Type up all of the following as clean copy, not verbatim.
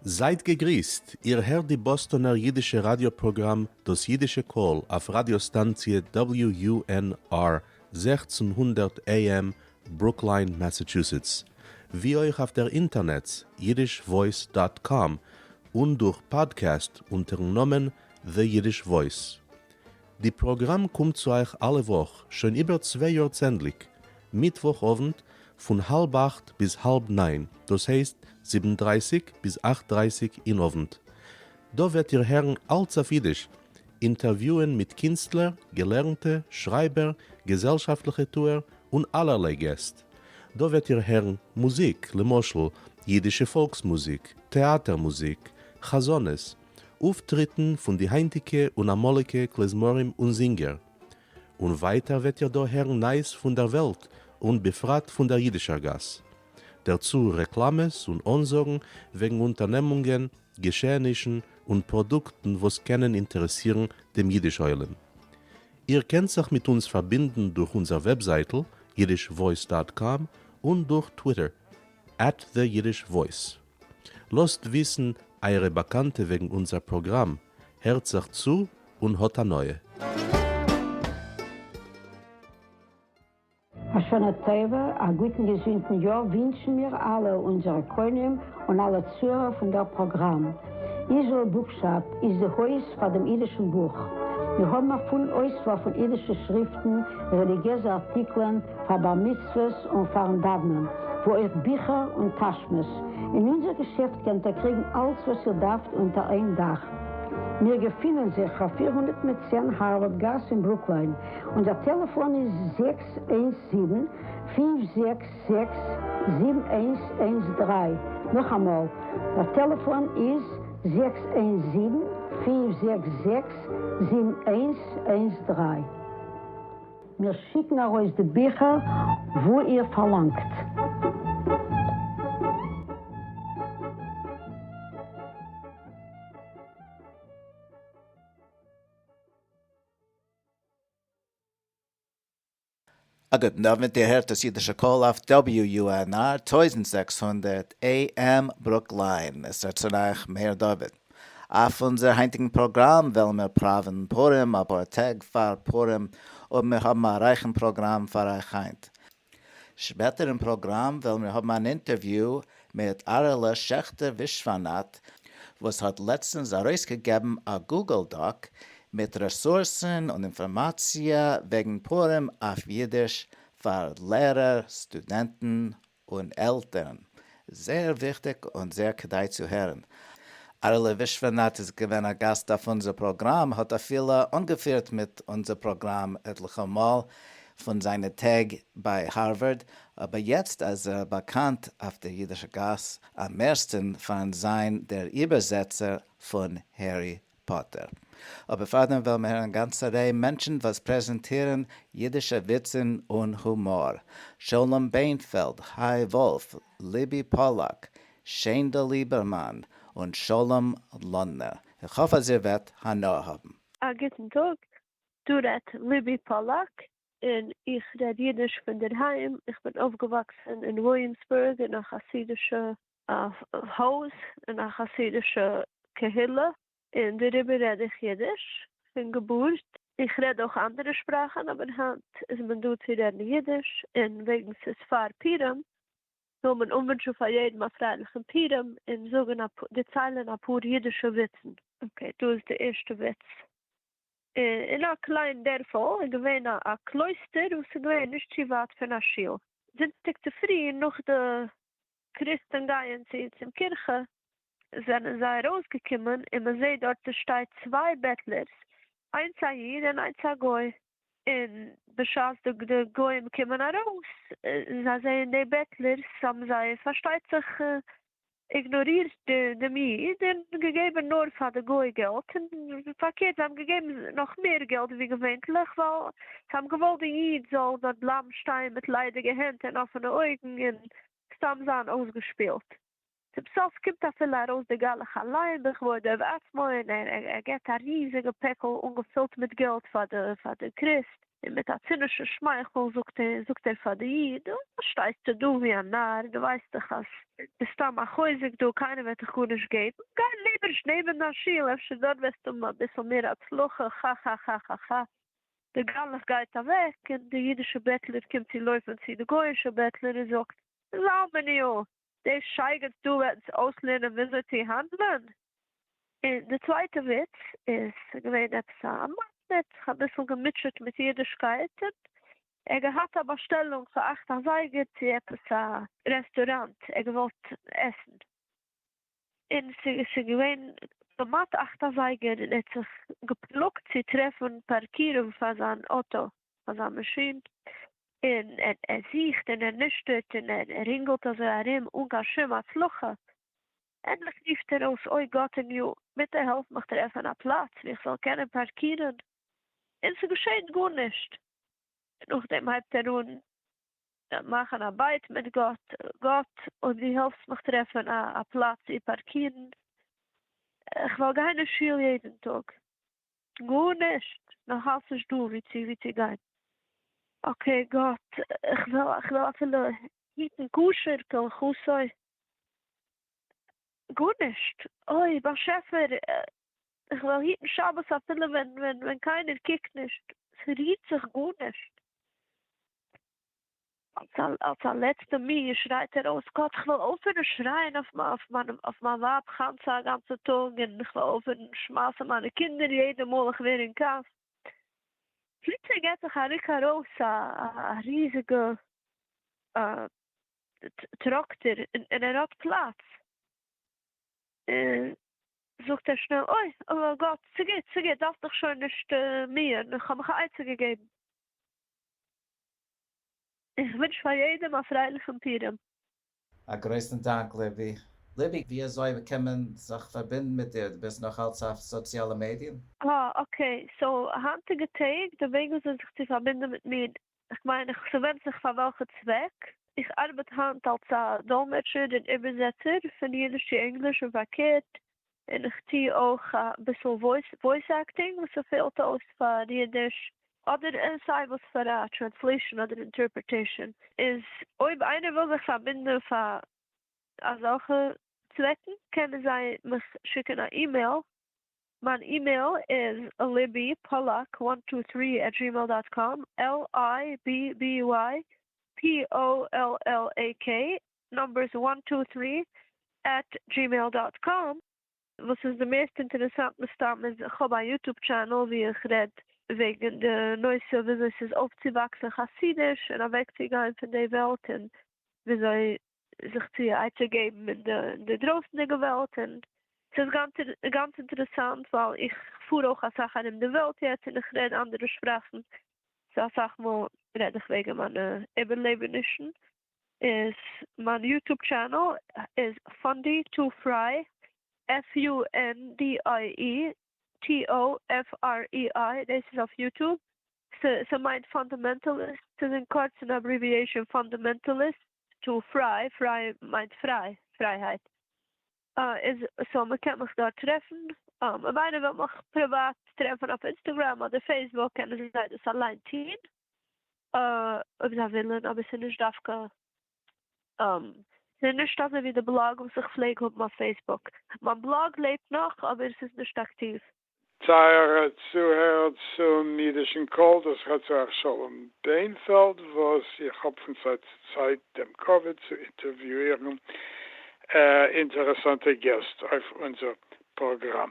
זייט געגריסט, איר הערט די באסטאנער אידישע ראדיא פראגראם דאס אידישע קול אויף ראדיא סטאנציע WUNR 1600 AM ברוקליין מאסאטשוסעטס, ווי אויך אויף דער אינטערנעץ yiddishvoice dot com און דורך פאדקעסט אונטערן נאמען The Yiddish Voice. די פראגראם קומט צו אייך אלע וואך שוין איבער צוויי יאר צענדליג, מיטוואך אוונט פון האלב אכט ביז האלב ניין, דאס הייסט זיבן דרייסיג ביז אכט דרייסיג אין אוונט. דא וועט איר הערן אלץ אויף אידיש, אינטערוויוען מיט קינסטלער, געלערנטע, שרייבער, געזעלשאפטליכע טוער, און אלערליי געסט. דא וועט איר הערן מוזיק, למשל, אידישע פאלקס מוזיק, טעאטער מוזיק, חזנות, אויפטריטן פון די היינטיגע און אמאליגע כלי-זמרים און זינגער. און ווייטער וועט איר דא הערן נייעס פון דער וועלט און בפרט פון דער אידישער גאס. דערצו רעקלאמעס און אנזאגן וועגן אונטערנעמונגען, געשעענישן און פראדוקטן וואס קענען אינטערעסירן דעם אידיש עולם. איר קענט זיך מיט אונז פארבינדן דורך אונזער וועבזייטל yiddishvoice dot com און דורך טוויטער at the Yiddish Voice. לאזט וויסן אייערע באקאנטע וועגן אונזער פראגראם, הערט זיך צו און האט הנאה. א שנה טובה, א גוטן געזונטן יאר ווינטשן מיר אלע אונזערע קונים און אלע צוהערער פון דער פראגראם. Israel Bookshop איז די הויז פאר דעם אידישן בוך. מיר האבן א פולן אויסוואל פון אידישע שריפטן, רעליגיעזע ארטיקלען, פאר בר מצוות און פארן דאוונען, וואו אויך ביכער און טאשמעס. אין אונזער געשעפט קענט איר קריגן אלץ וואס איר דארפט אונטער איין דאך. מיר געפינען זיך אויף 410 הארווארד גאס אין ברוקליין. אונזער טעלעפאן איז 617 566 7113. נאכאמאל, דער טעלעפאן איז 617 566 7113. מיר שיקן ארויס די ביכער וואו איר פארלאנגט. א גוטן אוונט, איר הערט דאס אידישע קול אויף WUNR 1600 AM ברוקליין, עס רעדט צו אייך מאיר דוד. אויף אונזער היינטיגן פראגראם וועלן מיר פראווען פורים אפאר טעג פאר פורים, און מיר האבן א רייכן פראגראם פאר אייך היינט. שפעטער אין פראגראם וועלן מיר האבן אן אינטערוויו מיט אהרעלע שעכטער ווישוואנאט וואס האט לעצטנס ארויסגעגעבן א Google Doc מיט רעסורסן און אינפארמאציע וועגן פורים אויף אידיש פאר לערער, סטודענטן און עלטערן. זייער וויכטיג און זייער כדאי צו הערן. אהרעלע ווישוואנאט איז געווען א גאסט אויף אונזער פראגראם, האט אפילו אנגעפירט מיט אונזער פראגראם עטליכע מאל, פון זיינע טעג ביי הארווארד, אבער יעצט איז ער באקאנט אויף דער אידישער גאס אממערסטן פארן זיין דער איבערזעצער פון הערי פאטער. אבער פארדעם וועלן מיר הערן א גאנצע ריי מענטשן וואס פרעזענטירן אידישע וויצן און הומאר, שלום ביינפעלד, היי וואלף, ליבי פאלאק, שיינדא ליבערמאן, און שלום לאננער. איך האף אז איר וועט הנאה האבן. א גוטן טאג, דא רעדט ליבי פאלאק, און איך רעד אידיש פון דערהיים, איך בין אויפגעוואקסן אין וויליאמסבורג אין א חסידישע הויז, אין א חסידישע קהילה, און דעריבער רעד איך אידיש פון געבורט. איך רעד אויך אנדערע שפראכן, אבער היינט איז מען דא צו רעדן אידיש, און וועגן ס'איז פאר פורים, וויל מען אנווינטשן פאר יעדעם א פרייליכן פורים, און זאגן א דערציילן אפאר אידישע וויצן. okay, דא איז די ערשטע וויץ. אין א קליין דערפל איז געווען א קלויסטער וואס איז געווען נישט צו ווייט פון א שול. זונטאג צופרי נאך די קריסטען גייען צו צום קירכע זענען זיי ארויסגעקומען און מען זעט דארט עס שטייט צוויי בעטלערס איינס א איד און איינס א גוי און בשעת די גוים קומען ארויס און זיי זעען די בעטלערס האבן זיי פארשטייט זיך איגנארירט דעם איד און געגעבן נאר פאר די גוי געלט, און פארקערט זיי האבן געגעבן נאך מער געלט ווי געווענטליך ווייל זיי האבן געוואלט די איד זאל דארט בלייבן שטיין מיט ליידיגע הענט און אפענע אויגן און סתם זיין אויסגעשפילט. צום סוף קומט אפילו ארויס די גלח אליין בכבודו ובעצמו און ער געבט א ריזיגע פעקל אנגעפילט מיט געלט פאר די קריסט. און מיט א צינישן שמייכל זאגט ער זאגט ער פאר די איד, וואס שטייסטו דא ווי א נאר, דו ווייסט דאך אז ביסט סתם א חוזק דא, קיינער וועט דיך גארנישט געבן, גיי ליבערשט נעבן דיין שול, אפשר דארט וועסטו האבן אביסל מער הצלחה, חחחחחח. דער גלח גייט אוועק, און דער אידישער בעטלער קומט צו לויפן צו די גוי'אישע בעטלער און זאגט, זלמניו, דער שייגעץ דא וועט אונז אויסלערנען וויאזוי צו האנדלען. און די צווייטע וויץ איז געווען עפעס א מאן האט זיך אביסל געמוטשעט מיט אידישקייט און ער האט געהאט א באשטעלונג פאר אכט אזייגער צו עפעס א רעסטוראנט, ער האט געוואלט עסן און ס'איז געווען כמעט אכט אזייגער און ער האט זיך געפלאגט צו טרעפן פארקירונג פאר זיין אויטא, פאר זיין מאשין, און ער זוכט און ער נישטערט און ער רינגלט אזוי ארום אן קיין שום הצלחה, ענדליך רופט ער אויס, אוי גאטעניו, ביטע העלף מיך טרעפן א פלאץ וואו איך זאל קענען פארקירן, און ס'געשעט גארנישט. נאכדעם הייבט ער אן מאכן א בייט מיט גאט, גאט, אויב דו העלפסט מיך טרעפן א פלאץ צו פארקירן, איך וועל גיין אין שול יעדן טאג. גארנישט! נאכאלץ נישט דא וואו צו וואו צו גיין. okay גאט, איך וועל איך וועל אפילו היטן כשר כהלכתו. גארנישט! אוי באשעפער, איך וועל היטן שבת אפילו ווען ווען ווען קיינער קוקט נישט, ס'רירט זיך גארנישט. אלס א לעצטע מי שרייט ער אויס, גאט איך וועל אויפהערן שרייען אויף מיין אויף מיין ווייב חנצה א גאנצע טאג, און איך וועל אויפהערן שמייסן מיינע קינדער יעדע מאל איך ווער אין כעס. פלוצלינג געט זיך א רוק ארויס א ריזיגע טראקטער און ער האט פלאץ. זאגט ער שנעל, אוי גאט ס'גוט ס'גוט דארפסט דיך שוין נישט מיען, איך האב מיך א עצה געגעבן. איך ווינטש פאר יעדעם א פרייליכן פורים. א גרויסן דאנק ליבי. ליבי, ווי אזוי קען מען זיך פארבינדן מיט דיר? דו ביסט נאך אלץ אויף סאציאלע מעדיען? אה okay, so היינטיגע טעג די וועג וויאזוי זיך צו פארבינדן מיט מיר, איך מיין איך ס'ווענדט זיך פאר וועלכע צוועק, איך ארבעט היינט אלס א דאלמעטשער און איבערזעצער פון אידיש צו ענגליש און פארקערט, און איך טוה אויך אביסל voice acting וואס ס'פעלט אויס פאר אידיש, אדער סיי וואס פאר א translation אדער interpretation, איז אויב איינער וויל זיך פארבינדען פאר אזעלכע צוועקן קענען זיי מיך שיקן א אימעיל, מיין אימעיל איז ליבי פאלאק one two three at gmail dot com, L I B B Y P O L L A K numbers one two three at gmail dot com. וואס איז די מערסט אינטערעסאנט מסתם איז איך האב א YouTube channel ווי איך רעד וועגן די נושא וויאזוי ס'איז אויפצואוואקסן חסידיש און אוועקצוגיין פון די וועלט און וויאזוי זיך צו עצה געבן אין די דרויסנדיגע וועלט און ס'איז גאנץ אינטערעסאנט ווייל איך פאר אויך אסאך ארום די וועלט יעצט און איך רעד אנדערע שפראכן so אסאך מאל רעד איך וועגן מיינע איבערלעבענישן. איז מיין YouTube channel איז Fundie to Frei, F U N D I E T O F R E I, דאס איז אויף YouTube, ס'מיינט fundamentalist, ס'איז אין קורצן abbreviation fundamentalist to frei, frei מיינט פריי, פרייהייט, איז so מ'קען מיך דארט טרעפן, אויב איינער וויל מיך פריוואט טרעפן אויף Instagram אדער Facebook קענען זיי דאס אליין טון. אויב זיי ווילן, אבער ס'איז נישט דווקא, ס'איז נישט אזוי ווי די blog וואס איך פלעג האבן אויף Facebook. מיין blog לעבט נאך אבער ס'איז נישט אקטיוו. טייערע צוהערער צום אידישן קול, דאס רעדט צו אייך שלום בענפעלד, וואס איך האב פון צייט צו צייט דעם כבוד צו אינטערוויואירן אינטערעסאנטע געסט אויף אונזער פראגראם.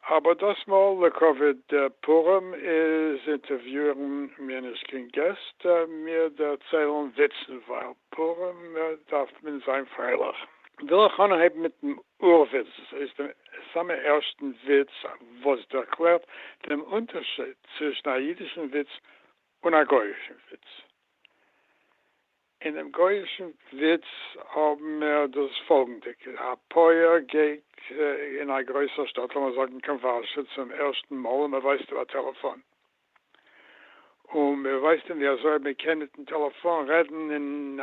אבער דאס מאל לכבוד פורים איז אינטערוויואירן מיר נישט קיין געסט, מיר דערציילן וויצן, ווייל פורים דארף מען זיין פרייליך. וויל איך אנהייבן מיטן אור-וויץ, דאס הייסט דעם סאמע ערשטן וויץ וואס דערקלערט דעם אונטערשיד צווישן א אידישן וויץ און א גויאישן וויץ. אין דעם גויאישן וויץ האבן מיר דאס פאלגנדיגע, א פויער גייט אין א גרויסער שטאט, לאמיר זאגן קיין ווארשע, צום ערשטן מאל און מען ווייזט אים א טעלעפאן. און מען ווייזט אים ווי אזוי מען קען מיטן טעלעפאן רעדן אין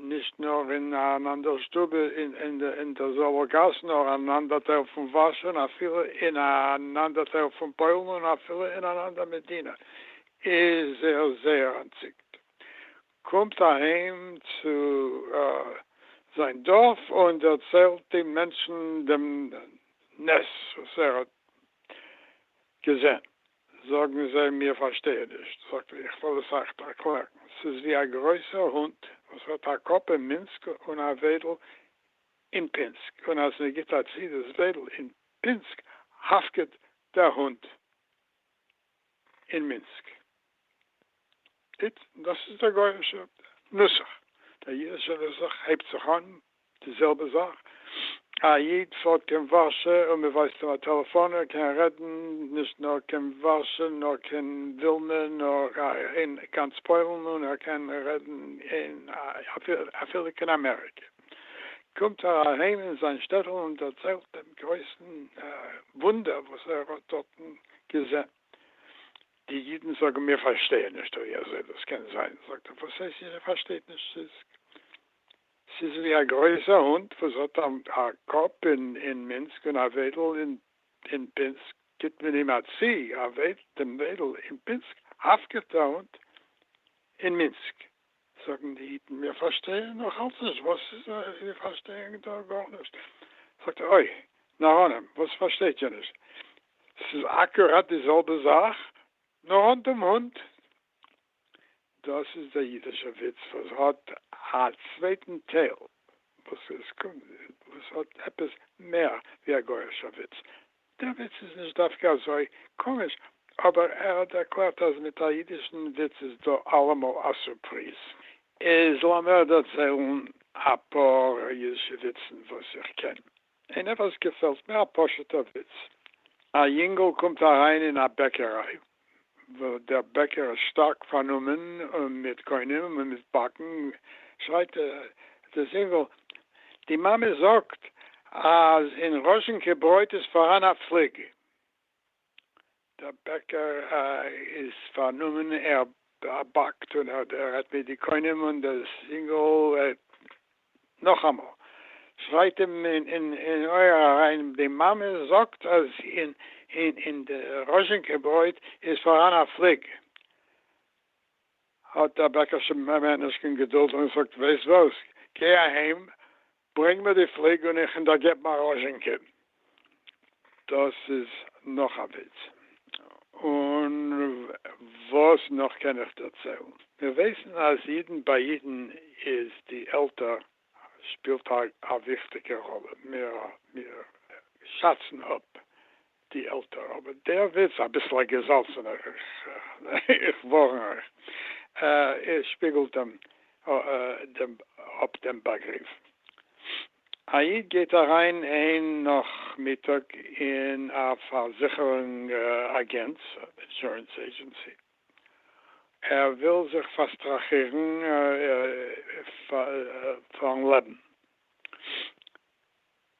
נישט נאר אין אן אנדער שטוב אין דער זעלבער גאס, נאר אן אנדער טייל פון ווארשע און אפילו אין אן אנדער טייל פון פוילן און אפילו אין אן אנדער מדינה. איז ער זייער אנטציקט. קומט אהיים צו זיין דארף און דערציילט די מענטשן דעם נס וואס ער האט געזען. זאגן זיי, מיר פארשטייען נישט. זאגט ער, איך וועל עס אייך ערקלערן. ס'איז ווי א גרויסער הונט וואס האט א קאפ אין מינסק און א וויידל אין פינסק, און אז מ'גיט א צי דאס וויידל אין פינסק, האווקעט דער הונט אין מינסק. גוט, דאס איז דער גוי'אישער נוסח. דער אידישער נוסח הייבט זיך אן די זעלבע זאך. א איד פארט קיין ווארשע און מען ווייזט אים א טעלעפאן, ער קען רעדן נישט נאר קיין ווארשע נאר קיין ווילנע נאר אין גאנץ פוילן און ער קען רעדן אין אפילו קיין אמעריקע. קומט ער אהיים אין זיין שטעטל און דערציילט דעם גרויסן וואונדער וואס ער האט דארטן געזען. די אידן זאגן מיר פארשטייען נישט ווי אזוי דאס קען זיין. זאגט ער וואס הייסט איר פארשטייט נישט? ס'איז ס'איז ווי א גרויסער הונט וואס האט א קאפ אין מינסק און א וויידל אין פינסק, גיט מען אים א צי א וויידל דעם וויידל אין פינסק, האווקעט דער הונט אין מינסק. זאגן די אידן מיר פארשטייען נאך אלץ נישט, וואס איז מיר פארשטייען דא גארנישט. זאגט ער אוי נאראנים וואס פארשטייט איר נישט, ס'איז אקוראט די זעלבע זאך נאר אן דעם הונט. דאס איז דער אידישער וויץ וואס האט א צווייטן טייל וואס עס קומט וואס האט עפעס מער ווי א גוי'אישער וויץ. דער וויץ איז נישט דווקא אזוי קאמיש אבער ער האט ערקלערט אז מיט א אידישן וויץ איז דא אלעמאל א סורפריז. איז לאמיר דערציילן אפאר אידישע וויצן וואס איך קען. איינער וואס געפעלט מיר, א פשוט'ער וויץ. א יונגל קומט אריין אין א בעקעריי וואו דער בעקער איז שטארק פארנומען מיט קונים און מיט באקן, שרייט דאס יונגל, די מאמע זאגט אז אין ראזשינקע ברויט איז פאראן א פליג. דער בעקער איז פארנומען, ער באקט און ער רעדט מיט די קונים, און דאס יונגל נאכאמאל שרייט אים אין אויער אריין, די מאמע זאגט אז אין די ראזשינקע ברויט איז פאראן א פליג. האט דער בעקער שוין מער נישט קיין געדולד און זאגט, ווייסט וואס, גיי אהיים, ברענג מיר די פליג און איך וועל דיר געבן א ראזשינקע. דאס איז נאך א וויץ. און וואס נאך קען איך דערציילן? מיר ווייסן אז אידן ביי אידן איז די עלטער שפילט א וויכטיגע ראלע, מיר שאצן אפ די עלטער, אבער דער וויץ, אביסל א געזאלצענער, איך ווארן אייך, ער שפיגלט דעם אפ דעם באגריף. א איד גייט אריין איין נאכמיטאג אין א פארזיכערונג אגענץ, insurance agency, ער וויל זיך פארסטראכירן פארן לעבן.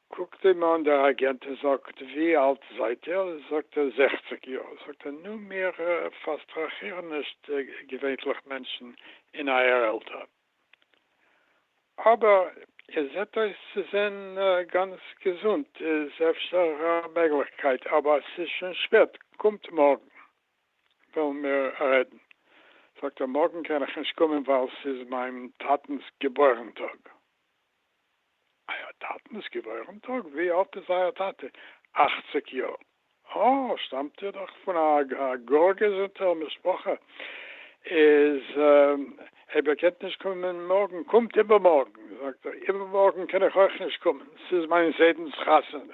קוקט אים אן דער אגענט און זאגט, ווי אלט זייט איר? זאגט ער, זעכציג יאר. זאגט ער, נו, מיר פארסטראכירן נישט געווענטליך מענטשן אין אייער עלטער. אבער איר זעט אויס צו זען גאנץ געזונט, איז אפשר א מעגליכקייט, אבער ס'איז שוין שפעט, קומט מארגן וועלן מיר רעדן. זאגט ער, מארגן קען איך נישט קומען ווייל ס'איז מיין טאטנ'ס געבוירן טאג. אייער טאטנ'ס געבוירן טאג? ווי אלט איז אייער טאטע? אכציג יאר. אה, שטאמט איר דאך פון א גאר געזונטער משפחה. איז אויב איר קענט נישט קומען מארגן, קומט איבערמארגן. זאגט ער, איבערמארגן קען איך אויך נישט קומען, ס'איז מיין זיידנ'ס חתונה.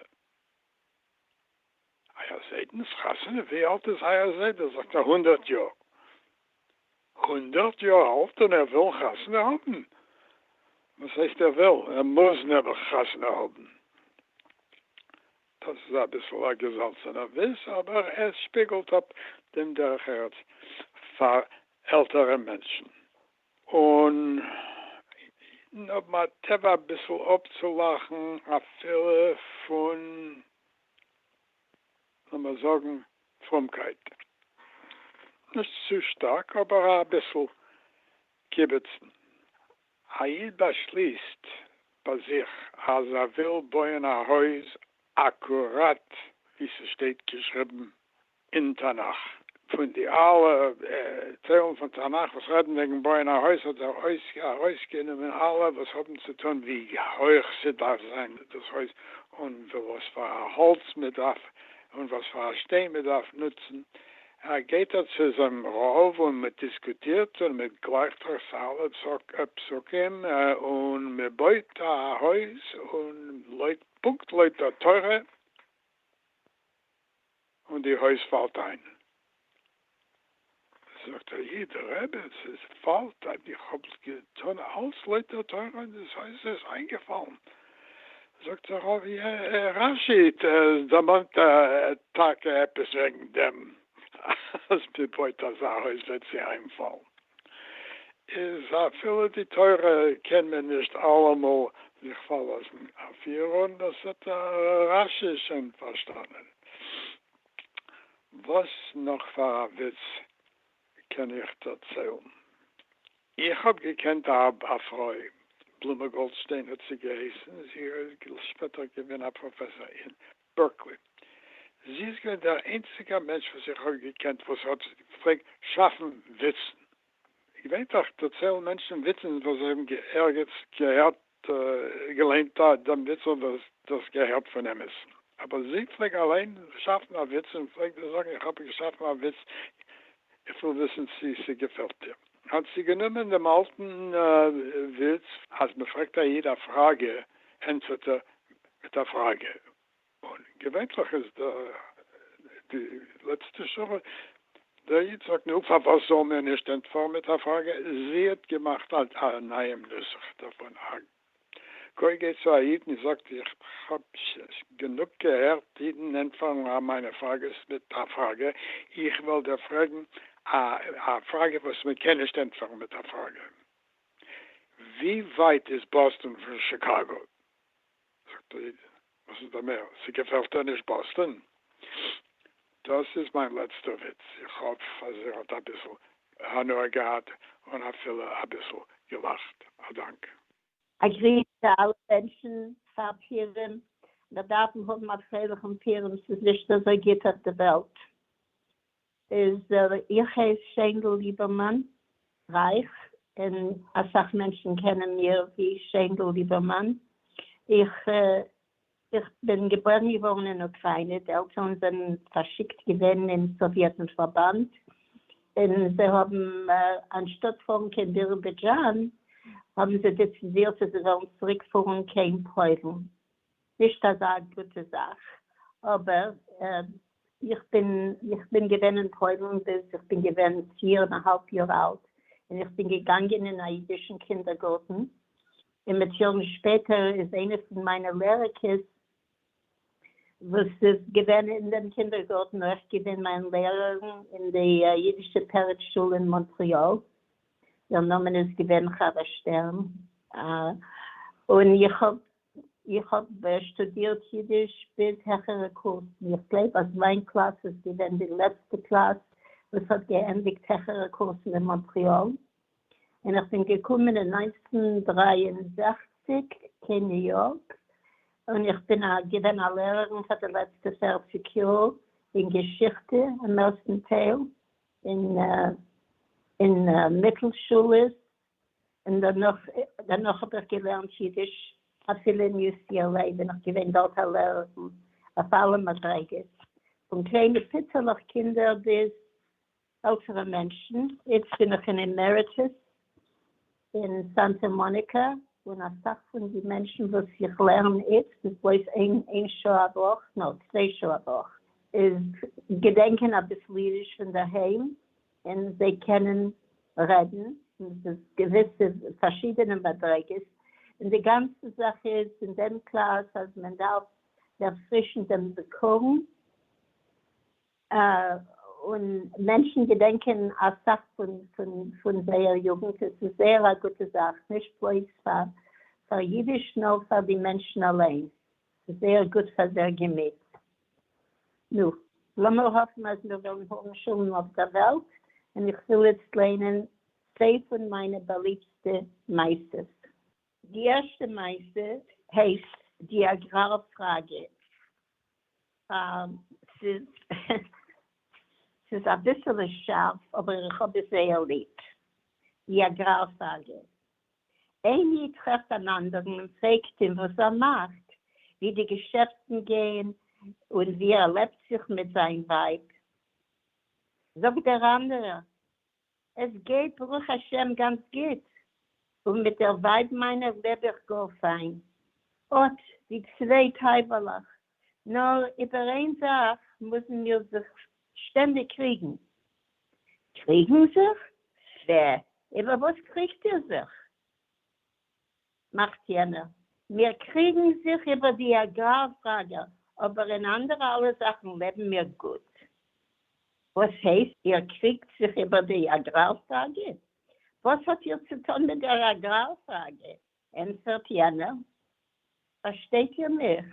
אייער זיידנ'ס חתונה? ווי אלט איז אייער זיידע? זאגט ער, הונדערט יאר. הונדערט יאר אלט און ער וויל חתונה האבן? וואס הייסט ער וויל? ער מוז נעבעך חתונה האבן. דאס איז אביסל א געזאלצענער וויץ, אבער עס שפיגלט אפ דעם דרך ארץ פאר עלטערע מענטשן. און אידן האבן א טבע אביסל אפצולאכן אפילו פון, לאמיר זאגן, פרומקייט. נישט צו שטארק, אבער אביסל קיבעצן. א איד באשליסט ביי זיך אז ער וויל בויען א הויז אקוראט ווי ס'שטייט געשריבן אין תנך. פון די אלע טיילן פון תנך וואס רעדן וועגן בויען א הויז האט ער ארויסגענומען אלע וואס האבן צו טון ווי הויך ס'דארף זיין דאס הויז און וואס פאר א האלץ מ'דארף און וואס פאר א שטיין מ'דארף נוצן. גייט ער צו זיין רב און מ'דיסקוטירט און מ'גלייכט אויס אלע פסוקים און מ'בויט א הויז און לויט פונקט לויט דער תורה און די הויז פאלט איין. זאגט דער איד, רבי, עס פאלט איין, איך האב געטון אלץ לויט דער תורה און דאס הויז איז איינגעפאלן. זאגט דער רב, רשי דערמאנט טאקע עפעס וועגן דעם אז מען בויט אזא הויז וועט זי איינפאלן. איז אפילו די תורה קען מען נישט אלעמאל זיך פארלאזן אויף איר, און דאס האט רשי שוין פארשטאנען. וואס נאך פאר א וויץ קען איך דערציילן? איך האב געקענט א פרוי, בלומע גאלדשטיין האט זי געהייסן, זי איז שפעטער געווען א פראפעסאר אין בערקלי. זי איז געווען דער איינציגער מענטש וואס איך האב געקענט וואס האט פלעגט שאפן וויצן. געווענטליך דערציילן מענטשן וויצן וואס זיי האבן ערגעץ געהערט געליינט דעם וויץ און דאס געהערט פון עמיצן. אבער זי פלעג אליין שאפן א וויץ און פלעגט זאגן איך האב געשאפן א וויץ, איך וויל וויסן צי ס'געפעלט דיר. האט זי גענומען דעם אלטן וויץ אז מ'פרעגט א איד א פראגע ענטפערט ער מיט א פראגע. און געווענטליך איז די לעצטע שורה, דער איד זאגט נו פארוואס זאל מיר נישט ענטפערן מיט א פראגע, זי האט געמאכט א נייעם נוסח דערפון, א גוי גייט צו א איד און זאגט איך האב גענוג געהערט אידן ענטפערן מיינע פראגעס מיט א פראגע, איך וועל דיר פרעגן א פראגע וואס מען קען נישט ענטפערן מיט א פראגע, ווי ווייט איז באסטאן פון שיקאגא? זאגט דער איד, וואס איז דא מער? ס'געפעלט דיר נישט באסטאן? דאס איז מיין לעצטער וויץ, איך האף אז איר האט אביסל הנאה געהאט און אפילו אביסל געלאכט. א דאנק. א גריס צו אלע מענטשן פאר פורים, מיר דארפן האבן א פרייליכן פורים, ס'איז נישט אזוי גוט אויף די וועלט. איז איך הייס שיינדל ליבערמאן רייך און אסאך מענטשן קענען מיר ווי שיינדל ליבערמאן. איך איך בין געבוירן געווארן אין אוקריינע, די עלטערן זענען פארשיקט געווען אין סאוויעטן פארבאנד, און זיי האבן אנשטאט פארן קיין ביראבידזשאן האבן זיי דעצידירט אז זיי וועלן צוריק פארן קיין פוילן. נישט אזא גוטע זאך, אבער איך בין איך בין געווען אין פוילן ביז איך בין געווען פיר און א האלב יאר אלט, און איך בין געגאנגען אין א אידישן קינדערגארטן, און מיט יארן שפעטער איז איינע פון מיינע לערערקעס וואס איז געווען אין דעם קינדערגארטן אויך געווען מיין לערערין אין די אידישע פרץ שול אין מאנטריאל, איר נאמען איז געווען חוה שטערן, און איך האב איך האב שטודירט יידיש ביז העכערע קורסן, איך גלייב אז מיין קלאס איז געווען די לעצטע קלאס וואס האט געענדיגט העכערע קורסן אין מאנטריאל, און איך בין געקומען אין 1963 קיין ניו יארק, און איך בין געווען א לערערין פאר די לעצטע 40 יאר אין געשיכטע אממערסטן טייל אין מיטל שולעס און דערנאך דערנאך האב איך געלערנט אידיש אפילו אין UCLA בין איך געווען דארט א לערערין אויף אלע מדריגות, פון קליינע פיצעלעך קינדער ביז עלטערע מענטשן, איצט בין איך אין emeritus אין סאנטא מאניקא, און אסאך פון די מענטשן וואס איך לערן איצט איז בלויז איין איין שעה א וואך, נאר צוויי שעה א וואך, איז געדענקען אביסל אידיש פון דערהיים, און זיי קענען רעדן, און עס איז געוויסע פארשידענע מדריגות, און די גאנצע זאך איז אין דעם קלאס אז מען דארף דערפרישן דעם זכרון, און מענטשן געדענקען אסאך פון זייער יוגנט, עס איז זייער א גוטע זאך, נישט בלויז פאר אידיש נאר פאר די מענטשן אליין, ס'איז זייער גוט פאר זייער געמיט. נו, לאמיר האפן אז מיר וועלן האבן שלום אויף דער וועלט, און איך וויל איצט ליינען צוויי פון מיינע באליבסטע מעשות. די ערשטע מעשה הייסט די אגראר פראגע. ס'איז ס'איז אביסעלע שארף אבער איך האב עס זייער ליב. די אגראר פראגע. איין איד טרעפט אן אנדערן און פרעגט אים וואס ער מאכט, ווי די געשעפטן גייען און ווי ער לעבט זיך מיט זיין ווייב. זאגט דער אנדערער, עס גייט ברוך השם גאנץ גוט, און מיט דער ווייב מיינער לעב איך גאר פיין. אט ווי צוויי טייבעלעך, נאר איבער איין זאך מוזן מיר זיך שטענדיג קריגן. קריגן זיך? פע, איבער וואס קריגט איר זיך? מאכט יענער, מיר קריגן זיך איבער די אגראר פראגע, אבער אין אנדערע אלע זאכן לעבן מיר גוט. וואס הייסט איר קריגט זיך איבער די אגראר פראגע? וואס האט איר צו טון מיט דער אגראר פראגע? ענטפערט יענער, פארשטייט איר מיך?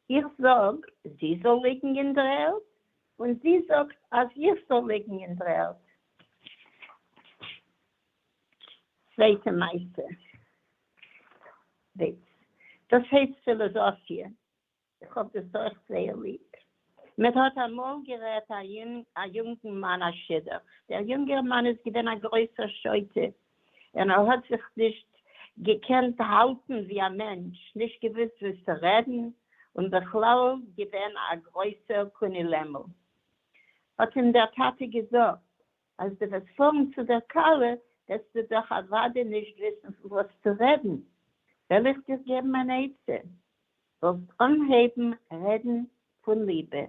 איך זאג זי זאל ליגן אין דר'ערד, און זי זאגט אז איך זאל ליגן אין דר'ערד. צווייטע מעשה. וויץ. דאס הייסט פילאזאפיע. איך האב דאס אויך זייער ליב. מען האט אמאל גערעדט א יונגנמאן א שידוך. דער יונגערמאן איז געווען א גרויסער שוטה, און ער האט זיך נישט געקענט האלטן ווי א מענטש, נישט געוואוסט וואס צו רעדן, און בכלל געווען א גרויסער קוני לעמל. האט אים דער טאטע געזאגט, אז דו וועסט פארן צו דער כלה וועסטו דאך אוודאי נישט וויסן פון וואס צו רעדן, וועל איך דיר געבן אן עצה, זאלסט אנהייבן רעדן פון ליבע,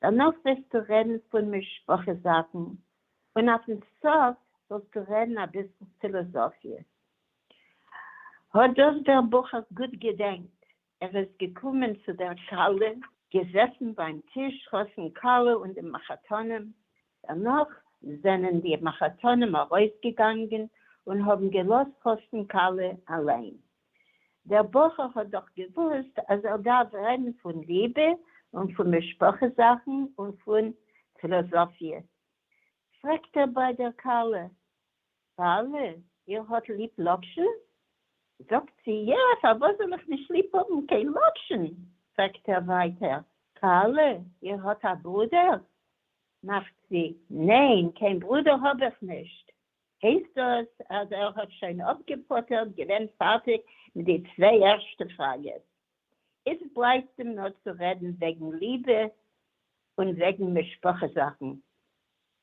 דערנאך וועסטו רעדן פון משפחה זאכן, און אויפן סוף זאלסטו רעדן אביסל פילאזאפיע. האט דאס דער בחור גוט געדענקט, ער איז געקומען צו דער כלה, געזעסן ביים טיש חתן כלה און די מחותנים, דערנאך זענען די מחותנים ארויסגעגאנגען און האבן געלאזט חתן כלה אליין. דער בחור האט דאך געוואוסט אז ער דארף רעדן פון ליבע און פון משפחה זאכן און פון פילאזאפיע. פרעגט ער ביי דער כלה, כלה, איר האט ליב לאקשן? זאגט זי, יא, פארוואס זאל איך נישט ליב האבן קיין לאקשן? פרעגט ער ווייטער, כלה, איר האט א ברודער? מאכט זי, ניין, קיין ברודער האב איך נישט. הייסט דאס אז ער האט שוין אפגעפטר'ט, געווען פארטיג מיט די צוויי ערשטע פראגעס. איצט בלייבט אים נאר צו רעדן וועגן ליבע און וועגן משפחה זאכן.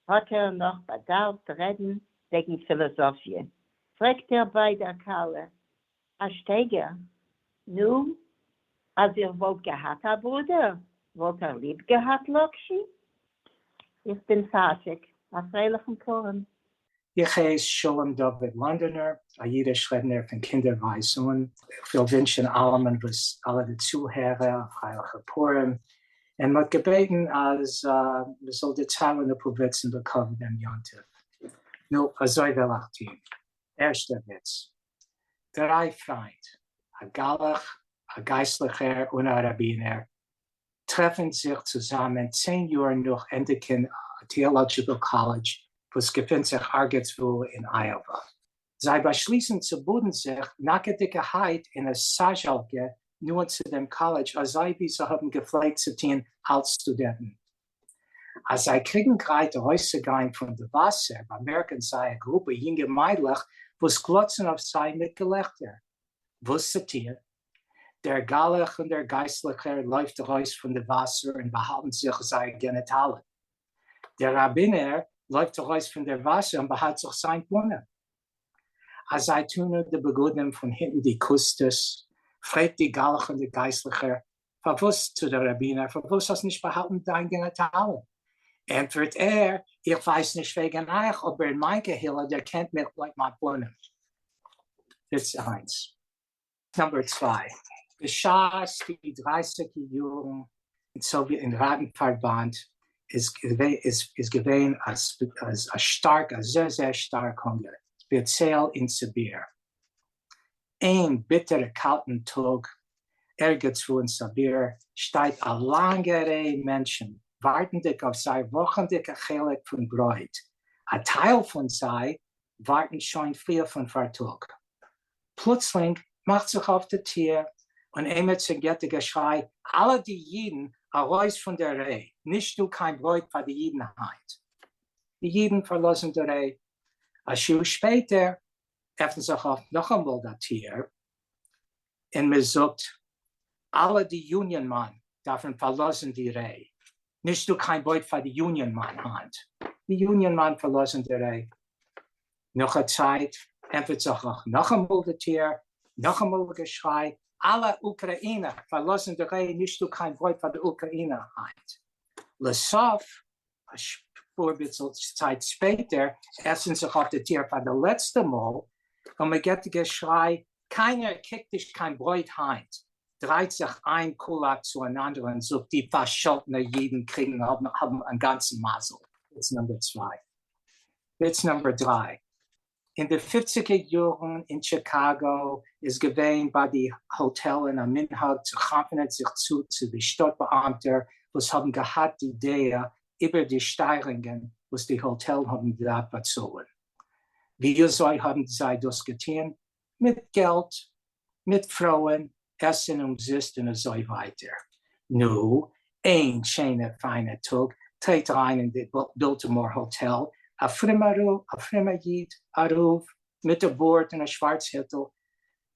האט ער נאך באדארפט רעדן וועגן פילאזאפיע. פרעגט ער ביי דער כלה, א שטייגער, נו, אז איר וואלט געהאט א ברודער, וואלט ער ליב געהאט לאקשן? איך בין פארטיג. א פרייליכן פורים. איך הייס שלום דוד לאנדאנער, א אידיש רעדנער פון קינדערווייז אן. איך וויל ווינטשן אלעמען וואס אלע די צוהערער א פרייליכע פורים, און מ'האט געבעטן אז מ'זאל דערציילן אפאר וויצן לכבוד דעם יום טוב. נו, אזוי וועל איך טון. ערשטער וויץ. דריי פריינט, א גלח, א גייסטליכער און א ראבינער, טרעפן זיך צוזאמען צען יאר נאך ענדיגן א theological college וואס געפינט זיך ערגעץ וואו אין אייאווא. זיי באשליסן צו באדן זיך נאקעדיגערהייט אין א סאזשאלקע נאענט צו דעם קאלעדזש אזוי ווי זיי האבן געפלעגט צו טון אלס סטודענטן. אז זיי קריגן גרייט ארויסצוגיין פון די וואסער באמערקן זיי א גרופע יונגע מיידלעך וואס גלאצן אויף זיי מיט געלעכטער. וואס צו טון? דער גלח און דער גייסטליכער לויפט ארויס פון די וואסער און באהאלטן זיך זייער געניטאלן. דער ראבינער לויפט ארויס פון דער וואסער און באהאלט זיך זיין פנים. אז זיי טוען אן די בגדים פון הינטן די קוסטעס, פרעגט די גלח און די גייסטליכער, פארוואס, צו דער ראבינער, פארוואס האסט נישט באהאלטן דיין געניטאלן? ענטפערט ער, איך ווייס נישט וועגן אייך, אבער אין מיין קהילה דערקענט מיך לויט מיין פנים. וויץ איינס. נומבער צוויי, בשעת די דרייסיגע יארן אין סאוויעט אין ראטן פארבאנד איז איז געווען א שטארק א זעהר זעהר שטארק הונגער ספעציעל אין סיביר. איין ביטערע קאלטן טאג ערגעץ וואו אין סיביר שטייט א לאנגע ריי מענטשן ווארטנדיג אויף זייער וואכנדיגע חלק פון ברויט, א טייל פון זיי ווארטן שוין פריער פון פארטאג. פלוצלינג מאכט זיך אויף די טיר. און עימיצער גיט א געשריי, אלע די אידן ארויס פון דער ריי, נישט דא קיין ברויט פאר די אידן היינט. די אידן פארלאזן די ריי. א שעה שפעטער עפנט זיך אויף נאכאמאל די טיר און מען זאגט, אלע די union מאן דארפן פארלאזן די ריי, נישט דא קיין ברויט פאר די union מאן היינט. די union מאן פארלאזן די ריי. נאך א צייט עפנט זיך אויף נאכאמאל די טיר, נאכאמאל א געשריי, אלע אוקראינער פארלאזן די ריי, נישט דא קיין ברויט פאר די אוקראינער היינט. לסוף, א שפאר ביסל צייט שפעטער, עפנט זיך אויף די טיר פאר די לעצטע מאל, און מען געבט א געשריי, קיינער קריגט נישט קיין ברויט היינט! דרייט זיך איין קולאק צו אן אנדערע און זאגט, די פארשאלטענע אידן קריגן האבן א גאנצן מזל. וויץ נומבער צוויי. וויץ נומבער דריי. אין די פופציגער יארן אין טשיקאגא איז געווען ביי די האטעלן א מנהג צו חנפ'נען זיך צו צו די שטאט באאמטע וואס האבן געהאט די דעה איבער די שטייערונגען וואס די האטעלן האבן געדארפט באצאלן. וויאזוי האבן זיי דאס געטון? מיט געלט, מיט פרויען, עסן אומזיסט און אזוי ווייטער. נו, איין שיינע פיינע טאג טרעט אריין אין די בילטימאר האטעל א פרומער א פרומער איד, א רב, מיט א בארד און א שווארץ היטל,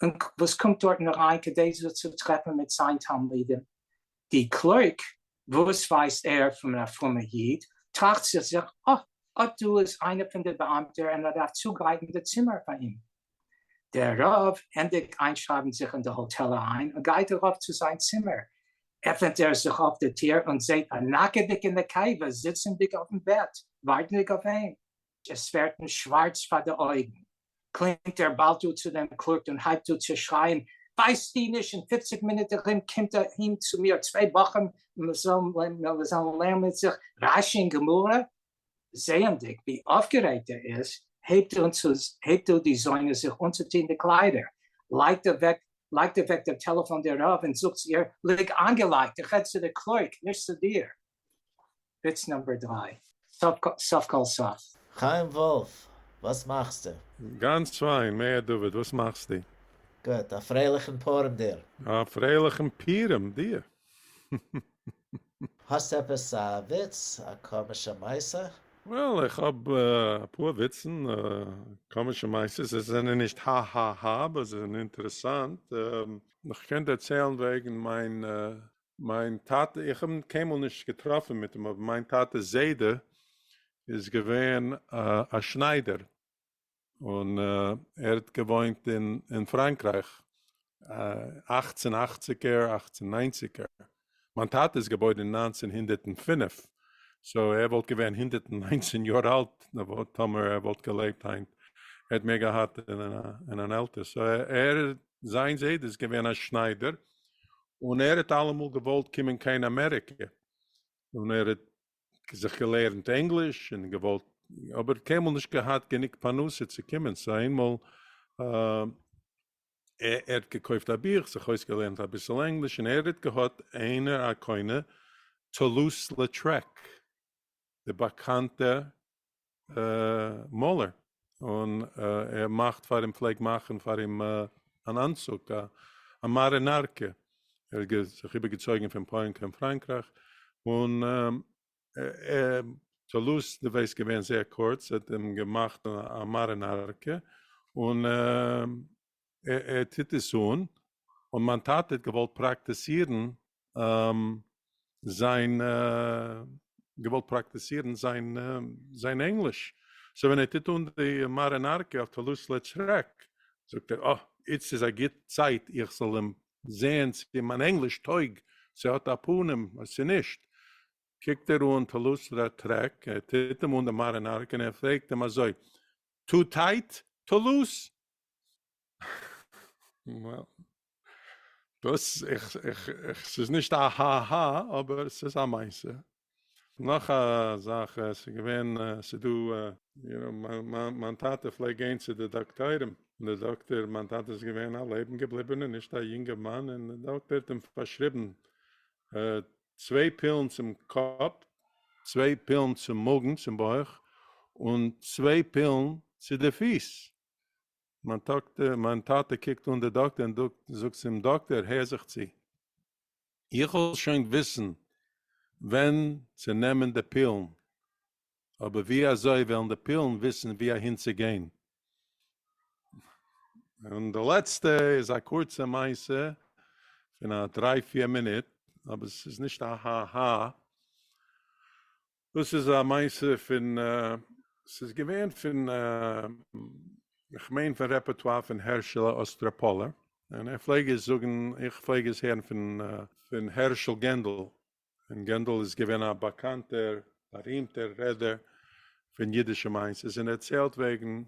און וואס קומט דארטן אריין כדי זיך צו טרעפן מיט זיין תלמידים. די clerk, וואס ווייסט ער פון א פרומער איד, טראכט צו זיך, אה, אט דא איז איינער פון די באאמטע און ער דארף צוגרייטן די צימער פאר אים. דער רב ענדיגט איינשרייבן זיך אין די האטעל אריין און גייט ארויף צו זיין צימער, עפענט ער זיך אויף די טיר און זעהט א נאקעדיגע נקבה זיצענדיג אויפן בעט ווארטנדיג אויף אים, עס ווערט אים שווארץ פאר די אויגן, קלינגט ער באלד אן צו דעם clerk און הייבט אן צו שרייען, ווייסטו נישט אין פופציג מינוט ארום קומט אהין צו מיר צוויי בחורים מיר זאלן לערנען מיט זיך רשי און גמרא, זעענדיג ווי אויפגערעגט ער איז, הייבט אן צו הייבט אן די זונה זיך אנצוטון די קליידער, לייגט אוועק לייגט אוועק דעם טעלעפאן דער רב און זאגט צו איר, ליג איינגעלייגט, איך רעד צו די clerk, נישט צו דיר. וויץ נומבער דריי, סוף כל סוף. חיים וואלף, וואס מאכסטו? גאנץ פיין, מאיר דוד, וואס מאכסטו? גוט, א פרייליכן פורים דיר. א פרייליכן פורים דיר. האסט עפעס א וויץ? א קאמישע מעשה? Well, איך האב אפאר וויצן, קאמישע מעשות, זיי זענען נישט הא הא הא, אבער זיי זענען אינטערעסאנט. איך קען דערציילן וועגן מיין מיין טאטע, איך האב קיינמאל נישט געטראפן מיט אים, אבער מיין טאטע'ס זיידע איז געווען א שניידער, און ער האט געוואוינט אין פראנקרייך אכצן אכציגער אכצן ניינציגער, מיין טאטע איז געבוירן אין 1905, so ער וואלט געווען 119 יאר אלט טאמער ער וואלט געלעבט היינט, ער האט מער געהאט אין אן עלטער, so ער זיין זיידע איז געווען א שניידער, און ער האט אלעמאל געוואלט קומען קיין אמעריקע, און ער האט זיך געלערנט ענגליש און געוואלט אבער קיינמאל נישט געהאט גענוג פרנסה צו קומען, so איינמאל ער האט געקויפט א בוך, זיך אויסגעלערנט אביסל ענגליש, און ער האט געהאט איינער א קונה, טולוז לעטרעק, די באקאנטע מאלער, און ער מאכט פאר אים, פלעגט מאכן פאר אים אן אנצוג, א מארינארקע, ער האט זיך איבערגעצויגן פון פוילן קיין פראנקרייך, און טולוז, דו ווייסט, געווען זייער קורץ, ער האט אים געמאכט א מארינארקע, און ער טוט עס אן, און מיין טאטע האט געוואלט פראקטיסירן זיין געוואלט פראקטיסירן זיין זיין ענגליש, so ווען ער טוט אן די מארינארקע אויף טולוז לעטרעק זאגט ער אה איצט איז א גוט צייט איך זאל אים זעהן צו מיין ענגליש טויג, צו האט א פנים צו נישט, קוקט ער אן טולוז לעטרעק, ער טוט אים אן די מארינארקע און ער פרעגט אים אזוי, too tight טולוז? דאס איך איך איך ס'איז נישט א הא הא אבער ס'איז א מעשה. נאך א זאך ס'איז געווען ס'איז דא you know מיין טאטע פלעגט גיין צו די דאקטוירים און די דאקטער מיין טאטע איז געווען א לעבן געבליבענער נישט א יונגער מאן און די דאקטער האט אים פארשריבן צוויי פילן צום קאפ צוויי פילן צום מאגן צום בויך און צוויי פילן צו די פיס. מיין טאקטער, מיין טאטע קוקט אן די דאקטער און זאגט צום דאקטער, הער זיך צו, איך וועל שוין וויסן ווען צו נעמען די פילן, אבער ווי אזוי וועלן די פילן וויסן ווי אהין צו גיין? און די לעצטע איז א קורצע מעשה פון א דריי פיר מינוט, אבער עס איז נישט א הא הא, דאס איז א מעשה פון, ס'איז געווען פון, איך מיין פון רעפערטואר פון הערשעלע אסטראפאלער, און ער פלעג עס זאגן, איך פלעג עס הערן פון פון הערשל גענדל, און גענדל איז געווען א באקאנטער בארימטער רעדער פון אידישע מעשות, און ער דערציילט וועגן,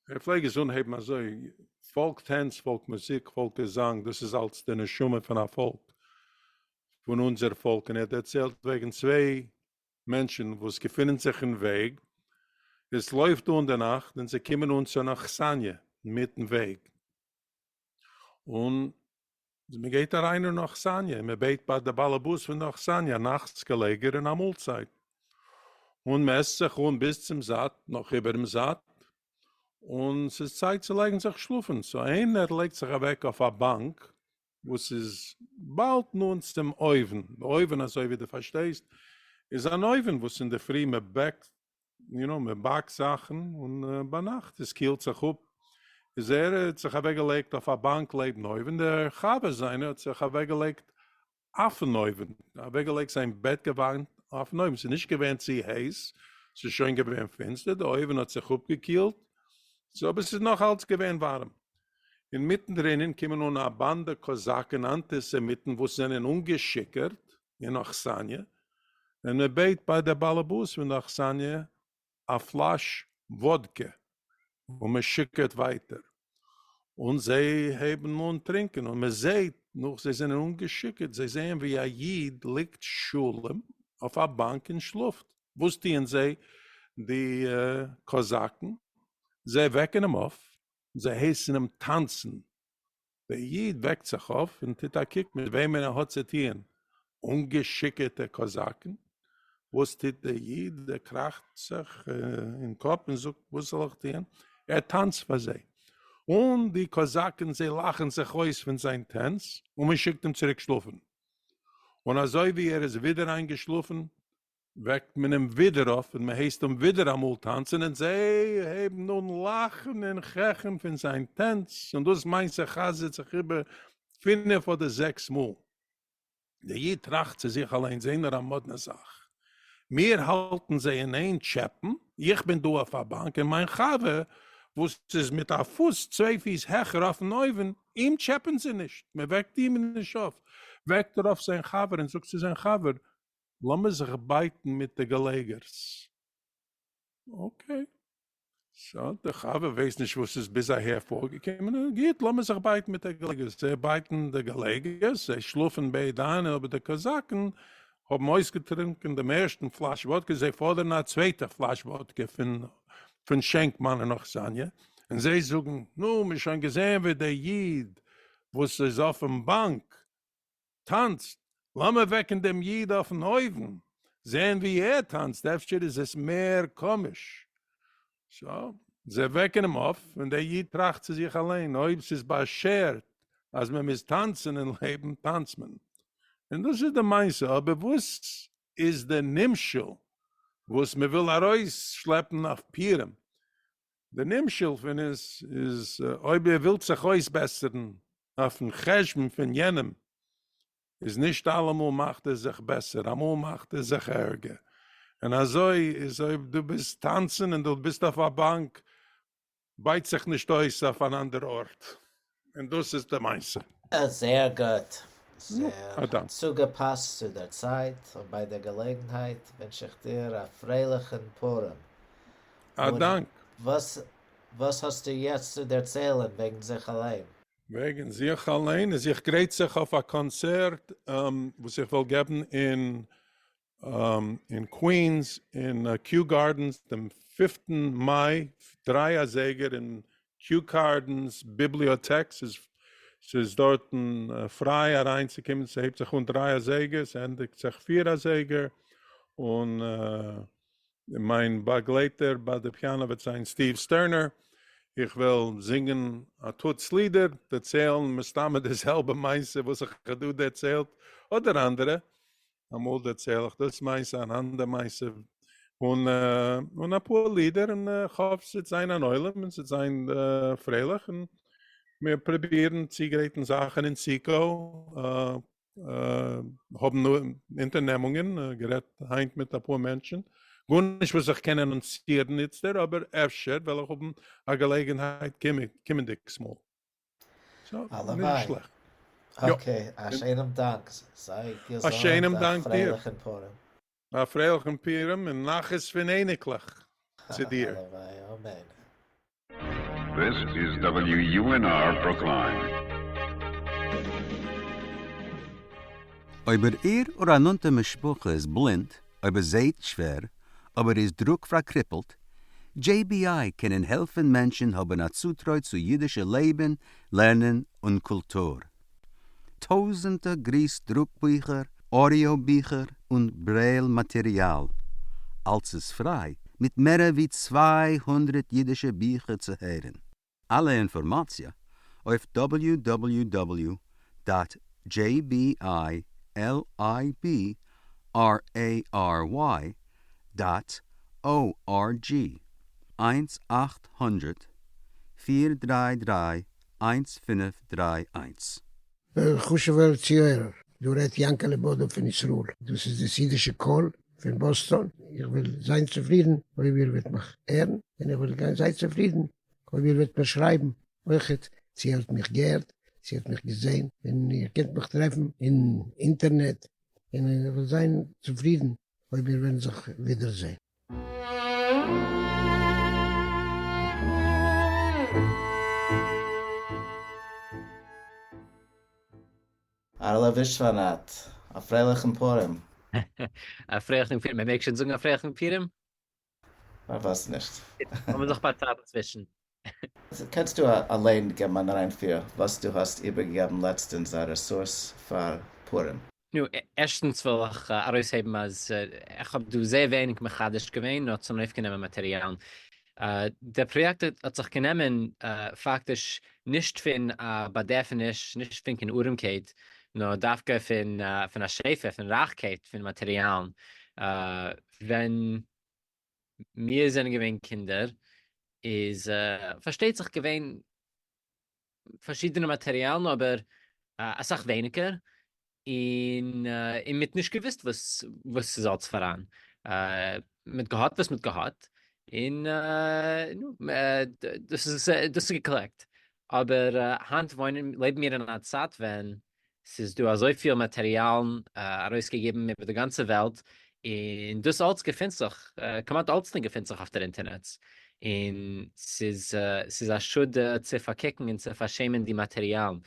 ער פלעג עס אנהייבן אזוי, פאלק טענץ, פאלק מוזיק, פאלק געזאנג, דאס איז אלץ די נשמה פון א פאלק, פון אונזער פאלק, און ער האט דערציילט וועגן צוויי מענטשן וואס געפינען זיך אין וועג, עס לויפט אן די נאכט און זיי קומען אן צו אן אכסניא אינמיטן וועג, און מען גייט אריין אין אכסניא און מען בעט ביי די באלעבאס פון די אכסניא א נאכטס געלעגער און א מאלצייט, און מען עסט זיך אן ביז צום זאט, נאך איבערן זאט, און ס'איז צייט צו לייגן זיך שלאפן, so איינער לייגט זיך אוועק אויף א באנק וואס איז באלד נאנט צום אויוון, די אויוון אזוי ווי דו פארשטייסט איז אן אויוון וואס אינדערפרי מען בעקט you know, מען באקט זאכן און ביינאכט עס קילט זיך אפ, איז ער האט זיך אוועק געלייגט אויף א באנק לעבן אויוון, דער חבר זיינער האט זיך אוועק געלייגט אויפן אויוון, אוועק געלייגט זיין בעט געוואנט אויפן אויוון, ס'איז נישט געווען צו הייס, ס'איז שוין געווען פינסטער, די אויוון האט זיך אפגעקילט, so אבער ס'איז נאך אלץ געווען ווארעם. אינמיטן דרינען קומען אן א באנדע קאזאקן אנטיסעמיטן וואס זענען אנגעשיכורט אין אכסניא, און מען בעט ביי דער באלעבאס פון די אכסניא א פלאש וואדקע, און מען שיכור'ט ווייטער, און זיי הייבן אן טרינקען, און מען זעט נאך זיי זענען אנגעשיכור'ט, זיי זעען ווי א איד ליגט שלום אויף א באנק און שלאפט, וואס טוען זיי די קאזאקן? זיי וועקן אים אויף, זיי הייסן אים טאנצן, דער איד וועקט זיך אויף און טוט א קוק מיט וועמען ער האט צו טוען, אנגעשיכור'טע קאזאקן, וואס טוט דער איד? ער קראכט זיך אין קאפ און זאגט, וואס זאל איך טוען? ער טאנצט פאר זיי, און די קאזאקן זיי לאכן זיך אויס פון זיין טענץ, און מען שיקט אים צוריק שלאפן, און אזוי ווי ער איז ווידער איינגעשלאפן, וועקט מען אים ווידער אויף און מען הייסט אים ווידער אמאל טאנצען און זיי הייבן אן לאכן און כעכען פון זיין טענץ און דאס מעשה חזר'ט זיך איבער פינף אדער זעקס מאל. דער איד טראכט צו זיך אליין זעה נאר א מאדנע זאך, מיר האלטן זיי אין איין טשעפען, איך בין דא אויף א באנק און מיין חבר וואס איז מיט א פוס צוויי פיס העכער אויפן אויוון, אים טשעפען זיי נישט, מען וועקט אים נישט אויף, וועקט ער אויף זיין חבר און זאגט צו זיין חבר, לאמיר זיך בייטן מיט די געלעגערס. Okay. So, דער חבר ווייסט נישט וואס איז ביז אהער פארגעקומען, גוט, לאמיר זיך בייטן מיט די געלעגערס. זיי בייטן די געלעגערס, זיי שלאפן ביידע איין, אבער די קאזאקן האבן אויסגעטרונקען דעם ערשטן פלאש וואדקע, זיי פאדערן א צווייטע פלאש וואדקע פון שענקמאן און אכסניא, און זיי זאגן, נו, מ'האט שוין געזען ווי דער איד וואס איז אויפן באנק טאנצט, לאמיר וועקן דעם איד אויפן אויוון, זען ווי ער טאנצט, אפשר איז עס מער קאמיש. So, זיי וועקן אים אויף, און דער איד טראכט צו זיך אליין, אויב ס'איז באשערט אז מען מוז טאנצן אין לעבן, טאנצט מען. און דאס איז די מעשה, אבער וואס איז די נמשל וואס מען וויל ארויסשלעפן אויף פורים? די נמשל פון עס איז, אויב איר ווילט זיך אויסבעסערן אויפן חשבון פון יענעם איז נישט אלעמאל מאכט ער זיך בעסער, אמאל מאכט ער זיך ערגער, און אזוי איז אויב דו ביסט טאנצן און דו ביסט אויף א באנק בייט זיך נישט אויס אויף אן אנדער ארט, און דאס איז די מעשה. זייער גוט, זייער צוגעפאסט צו דער צייט, און ביי דער געלעגנהייט ווינטש איך דיר א פרייליכן פורים. א דאנק. וואס וואס האסטו יעצט צו דערציילן וועגן זיך אליין? וועגן זיך אליין איז איך גרייט זיך אויף א קאנצערט וואס איך וועל געבן אין אין קווינס אין קיו גארדענס דעם פיפטן מאי דריי אזייגער אין קיו גארדענס ביבליאטעק, ס'איז ס'איז דארטן פריי אריינצוקומען, ס'הייבט זיך אן דריי אזייגער ס'ענדיגט זיך פיר אזייגער, און מיין באגלייטער ביי די פיאנא וועט זיין סטיוו סטערנער. איך וועל זינגען א טוץ לידער, דערציילן מסתמא די זעלבע מעשה וואס איך האב דא דערציילט, אדער אנדערע, אמאל דערצייל איך דאס מעשה, אן אנדער מעשה, און און אפאר לידער, און כ'האף ס'וועט זיין אן עולם און ס'וועט זיין פרייליך, און מיר פרובירן צוגרייטן זאכן אין סוכו, האבן אונטערנעמונגען, גערעדט היינט מיט אפאר מענטשן, גארנישט וואס איך קען אנאנסירן איצטער, אבער אפשר וועל איך האבן א געלעגנהייט קומענדיגס מאל. סא, נישט שלעכט. אקעי, א שיינעם דאנק, זיי א שיינעם געזונט, א דאנק דיר. פרייליכן פורים. א פרייליכן פורים און נחת פון אייניקלעך צו דיר. הלוואי, אמן. This is WUNR Brookline. אויב איר אדער א נאנטע משפחה איז בלינד, אויב ער זעהט שווער, אבער איז דרוק פארקריפלט, JBI קענען העלפן מענטשן האבן א צוטרוי צו אידישע לעבן, לערנען און קולטור. טויזענטע גריס דרוק ביכער, אודיאו ביכער און ברעיל מאטעריאל. אלץ איז פריי, מיט מערער ווי 200 אידישע ביכער צו הערן. אלע אינפארמאציע אויף www דאט jbilibrary דאט org, 1 800 433 1531. חשובער צוהערער, דא רעדט יענקעלע באדא פון ישראל, דאס איז דאס אידישע קול פון באסטאן, איך וועל זיין צופרידן אויב איר וועט מיך הערן, און איך וועל זיין צופרידן אויב איר וועט מיר שרייבן אויכעט, צו איר האט מיך געהערט, צו איר האט מיך געזען, און איר קענט מיך טרעפן אין אינטערנעט, און איך וועל זיין צופרידן אויב מיר וועלן זיך ווידערזען. אהרעלע ווישוואנאט, א פרייליכן פורים! א פרייליכן פורים, מען מעג שוין זאגן א פרייליכן פורים? פארוואס נישט? לאמיר זיך באצייטן צווישן. קענסטו אליין געבן אן אריינפיר וואס דו האסט איבערגעגעבן לעצטענס א רעסורס פאר פורים? נו, ערשטנס וויל איך ארויסהייבן אז איך האב דא זייער ווייניג מחדש געווען, נאר צונויפגענומען מאטעריאלן. דער פראיעקט האט זיך גענומען פאקטיש נישט פון א באדערפעניש, נישט פון קיין ארעמקייט, נאר דווקא פון א שפע, פון רייכקייט פון מאטעריאלן. ווען מיר זענען געווען קינדער איז פארשטייט זיך געווען פארשידענע מאטעריאלן אבער אסאך ווייניגער, און און מ'האט נישט געוואוסט וואס וואס ס'איז אלץ פאראן, מ'האט געהאט וואס מ'האט געהאט, און נו, דאס איז דאס איז געקלעקט, אבער היינט וואוינען לעבן מיר אין א צייט ווען ס'איז דא אזויפיל מאטעריאלן ארויסגעגעבן איבער די גאנצע וועלט, און דאס אלץ געפינט זיך, כמעט אלצדינג געפינט זיך אויף דער אינטערנעץ, און ס'איז ס'איז א שאד צו פארקוקן און צו פארשעמען די מאטעריאלן.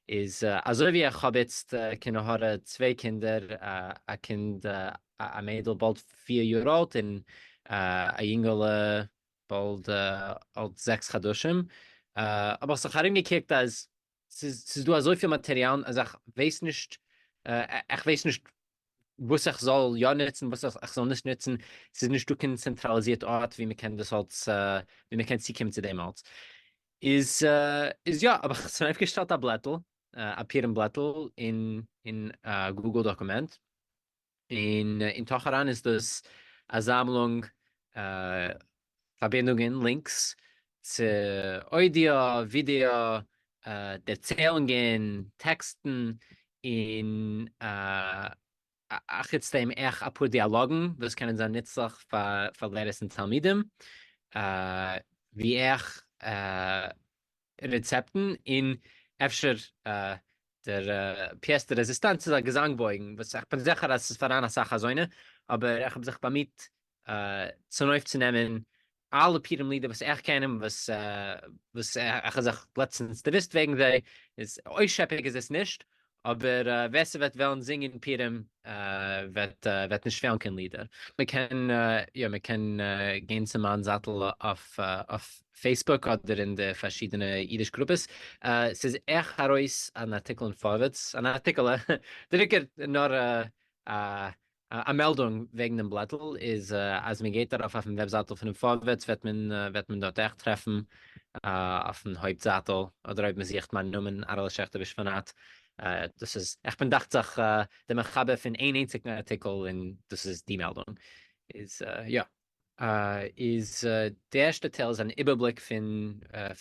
איז אזוי ווי איך האב איצט כנהורא צוויי קינדער, א קינד א מיידל באלד 4 יאר אלט און א יונגעלע באלד אלט 6 חדשים, האב איך זיך ארומגעקוקט אז ס'איז דא אזויפיל מאטעריאלן אז איך ווייס נישט, איך ווייס נישט וואס איך זאל יא נוצן וואס איך זאל נישט נוצן, ס'איז נישט דא קיין צענטראליזירט ארט ווי מ'קען דאס אלץ, ווי מ'קען צוקומען צו דעם אלץ. איז איז יא, האב איך צונויפגעשטעלט א בלעטל, א פורים בלעטל אין אין א גוגל דאקומענט, און אין תוך אריין איז דאס א זאמלונג פארבינדונגען, links, צו אוידיא, ווידעא, דערציילונגען, טעקסטן, און אחוץ דעם אויך אפאר דיאלאגן וואס קענען זיין נוצליך פאר לערערס און תלמידים, ווי אויך רעצעפטן, און אפשר דער pièce de résistance איז א געזאנג בויגן, וואס איך בין זיכער אז ס'איז פאראן אסאך אזוינע, אבער איך האב זיך באמיט צונויפצונעמען אלע פורים לידער וואס איך קען און וואס וואס איך האב זיך לעצטנס דערוואוסט וועגן זיי, איז אויסשעפּיג איז עס נישט, אבער ווער ס'וועט וועלן זינגען פורים וועט וועט נישט פעלן קיין לידער. מ'קען יא מ'קען גיין צו מיין זייטל אויף אויף פעיסבוק אדער אין די פארשידענע אידיש גרופעס, ס'איז אויך ארויס אן ארטיקל אין פארווערטס, אן ארטיקעלע, דער עיקר נאר א א מעלדונג וועגן דעם בלעטל איז אז מען גייט ארויף אויפן וועבזייטל פונעם פארווערטס וועט מען וועט מען דארט אויך טרעפן. אויפן הויפט זייטל, אדער אויב מ'זוכט מיין נאמען אהרעלע שעכטאוויטש פאנאט, דאס איז, איך בין דאכט זיך דער מחבר פון איין איינציגן ארטיקל און דאס איז די מעלדונג, איז יא. איז די ערשטע טייל איז אן איבערבליק פון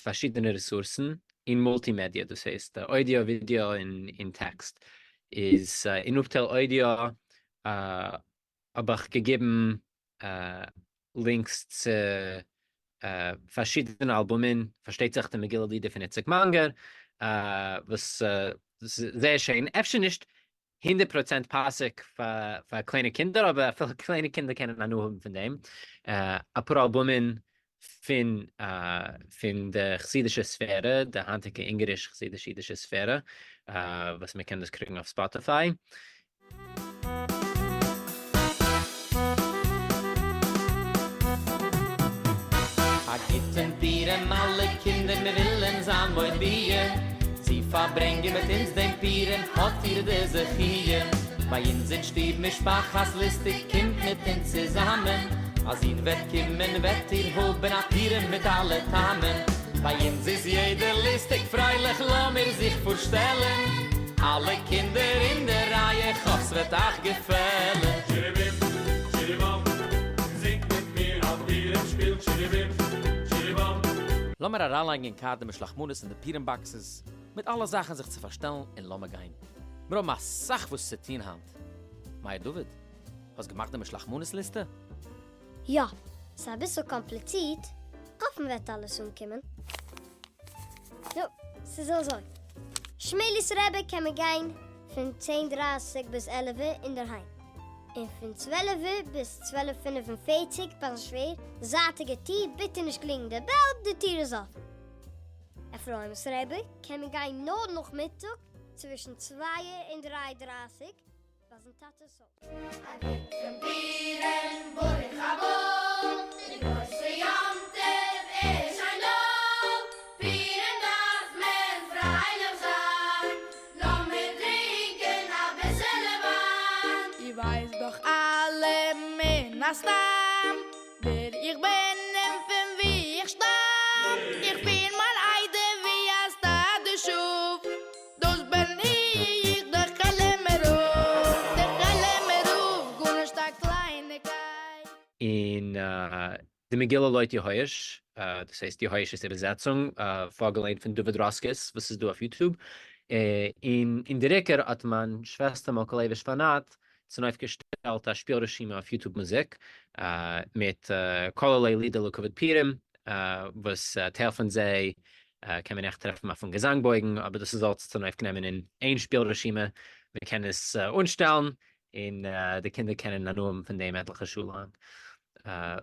פארשידענע רעסורסן אין מולטימעדיע, דאס הייסט אוידיא, ווידעא און טעקסט. איז אין אפטייל אוידיא האב איך געגעבן לינקס צו פארשידענע אלבומען, פארשטייט זיך די מגילה לידער פון איציק מאנגער, וואס איז זייער שיין, אפשר נישט 100% פאסיג פאר קליינע קינדער, אבער אפילו קליינע קינדער קענען הנאה האבן פון דעם. אפאר אלבומען פון פון די חסידישע ספערע, די היינטיגע אונגאריש חסידיש אידישע ספערע, וואס מען קען דאס קריגן אויף ספאטיפיי. א גוטן פורים אלע קינדער מיר ווילן זיין מודיע צו פארברענגען מיט אונז דעם פורים האט איר די זכיה ביי אונז אין שטוב משפחת לוסטיג קומט מיט אונז צוזאמען אז איר וועט קומען וועט איר האבן א פורים מיט אלע טעמען ביי אונז איז יעדער לוסטיג פרייליך לאמיר זיך פארשטעלן אלע קינדער אין די רייע כ'האף ס'וועט אייך געפעלן. שיריבים, שיריבאם, זינגט מיט מיר א פורים שפיל שיריבים, שיריבאם. לאמיר אריינלייגן אין קאר די משלוח מנות און די פורים באקסעס, מיט אלע זאכן זיך צו פארשטעלן און לאמיר גיין. מיר האבן אסאך וואס צו טון היינט. מאיר דוד, האסט געמאכט די משלוח מנות ליסטע? יא, ס'איז אביסל קאמפליצירט, כ'האף מ'וועט אלעס אנקומען. נו, ס'איז אזוי, שמעלי'ס רבי קען מען גיין פון צען דרייסיג ביז עלעווע אינדערהיים, און פון צוועלעווע ביז צוועלף פינף און פערציג ביים שווער, זייטיגע טיר, ביטע נישט קלינגן די בעל, די טיר איז אפן. אפרים'ס רבי קען מען גיין נאר נאכמיטאג צווישן צווייע און דריי דרייסיג, ביי זיין טאטע'ס הויז. א גוטן פורים, ברוך הבא, די גרויסע יום טוב איז שוין דא, פורים דארף מען פרייליך זיין, לאמיר טרינקען אביסעלע וויין. איר ווייסט דאך אלע מן הסתם ווער איך בין און פון וואו איך שטאם, איך פיר מיין עדה ווי א סטאדע שאף, דאס בין איך דער כעלעמער רב, דער כעלעמער רב, גארנישט א קלייניקייט. אין די מגילה לויט יהואש, דאס הייסט יהואש'ס איבערזעצונג, פארגעליינט פון דוד ראסקעס וואס איז דא אויף יוטוב, און אין דער עיקר האט מיין שוועסטער מלכה לייביש פארנאט צונויפגעשטעלט א שפיל רשימה אויף יוטוב מוזיק מיט כלערליי לידער לכבוד פורים, וואס טייל פון זיי קען מען עכט טרעפן אויפן געזאנג בויגן, אבער דאס איז אלץ צונויפגענומען אין איין שפיל רשימה, מען קען עס אנשטעלן און די קינדער קענען הנאה האבן פון דעם עטליכע שעה לאנג.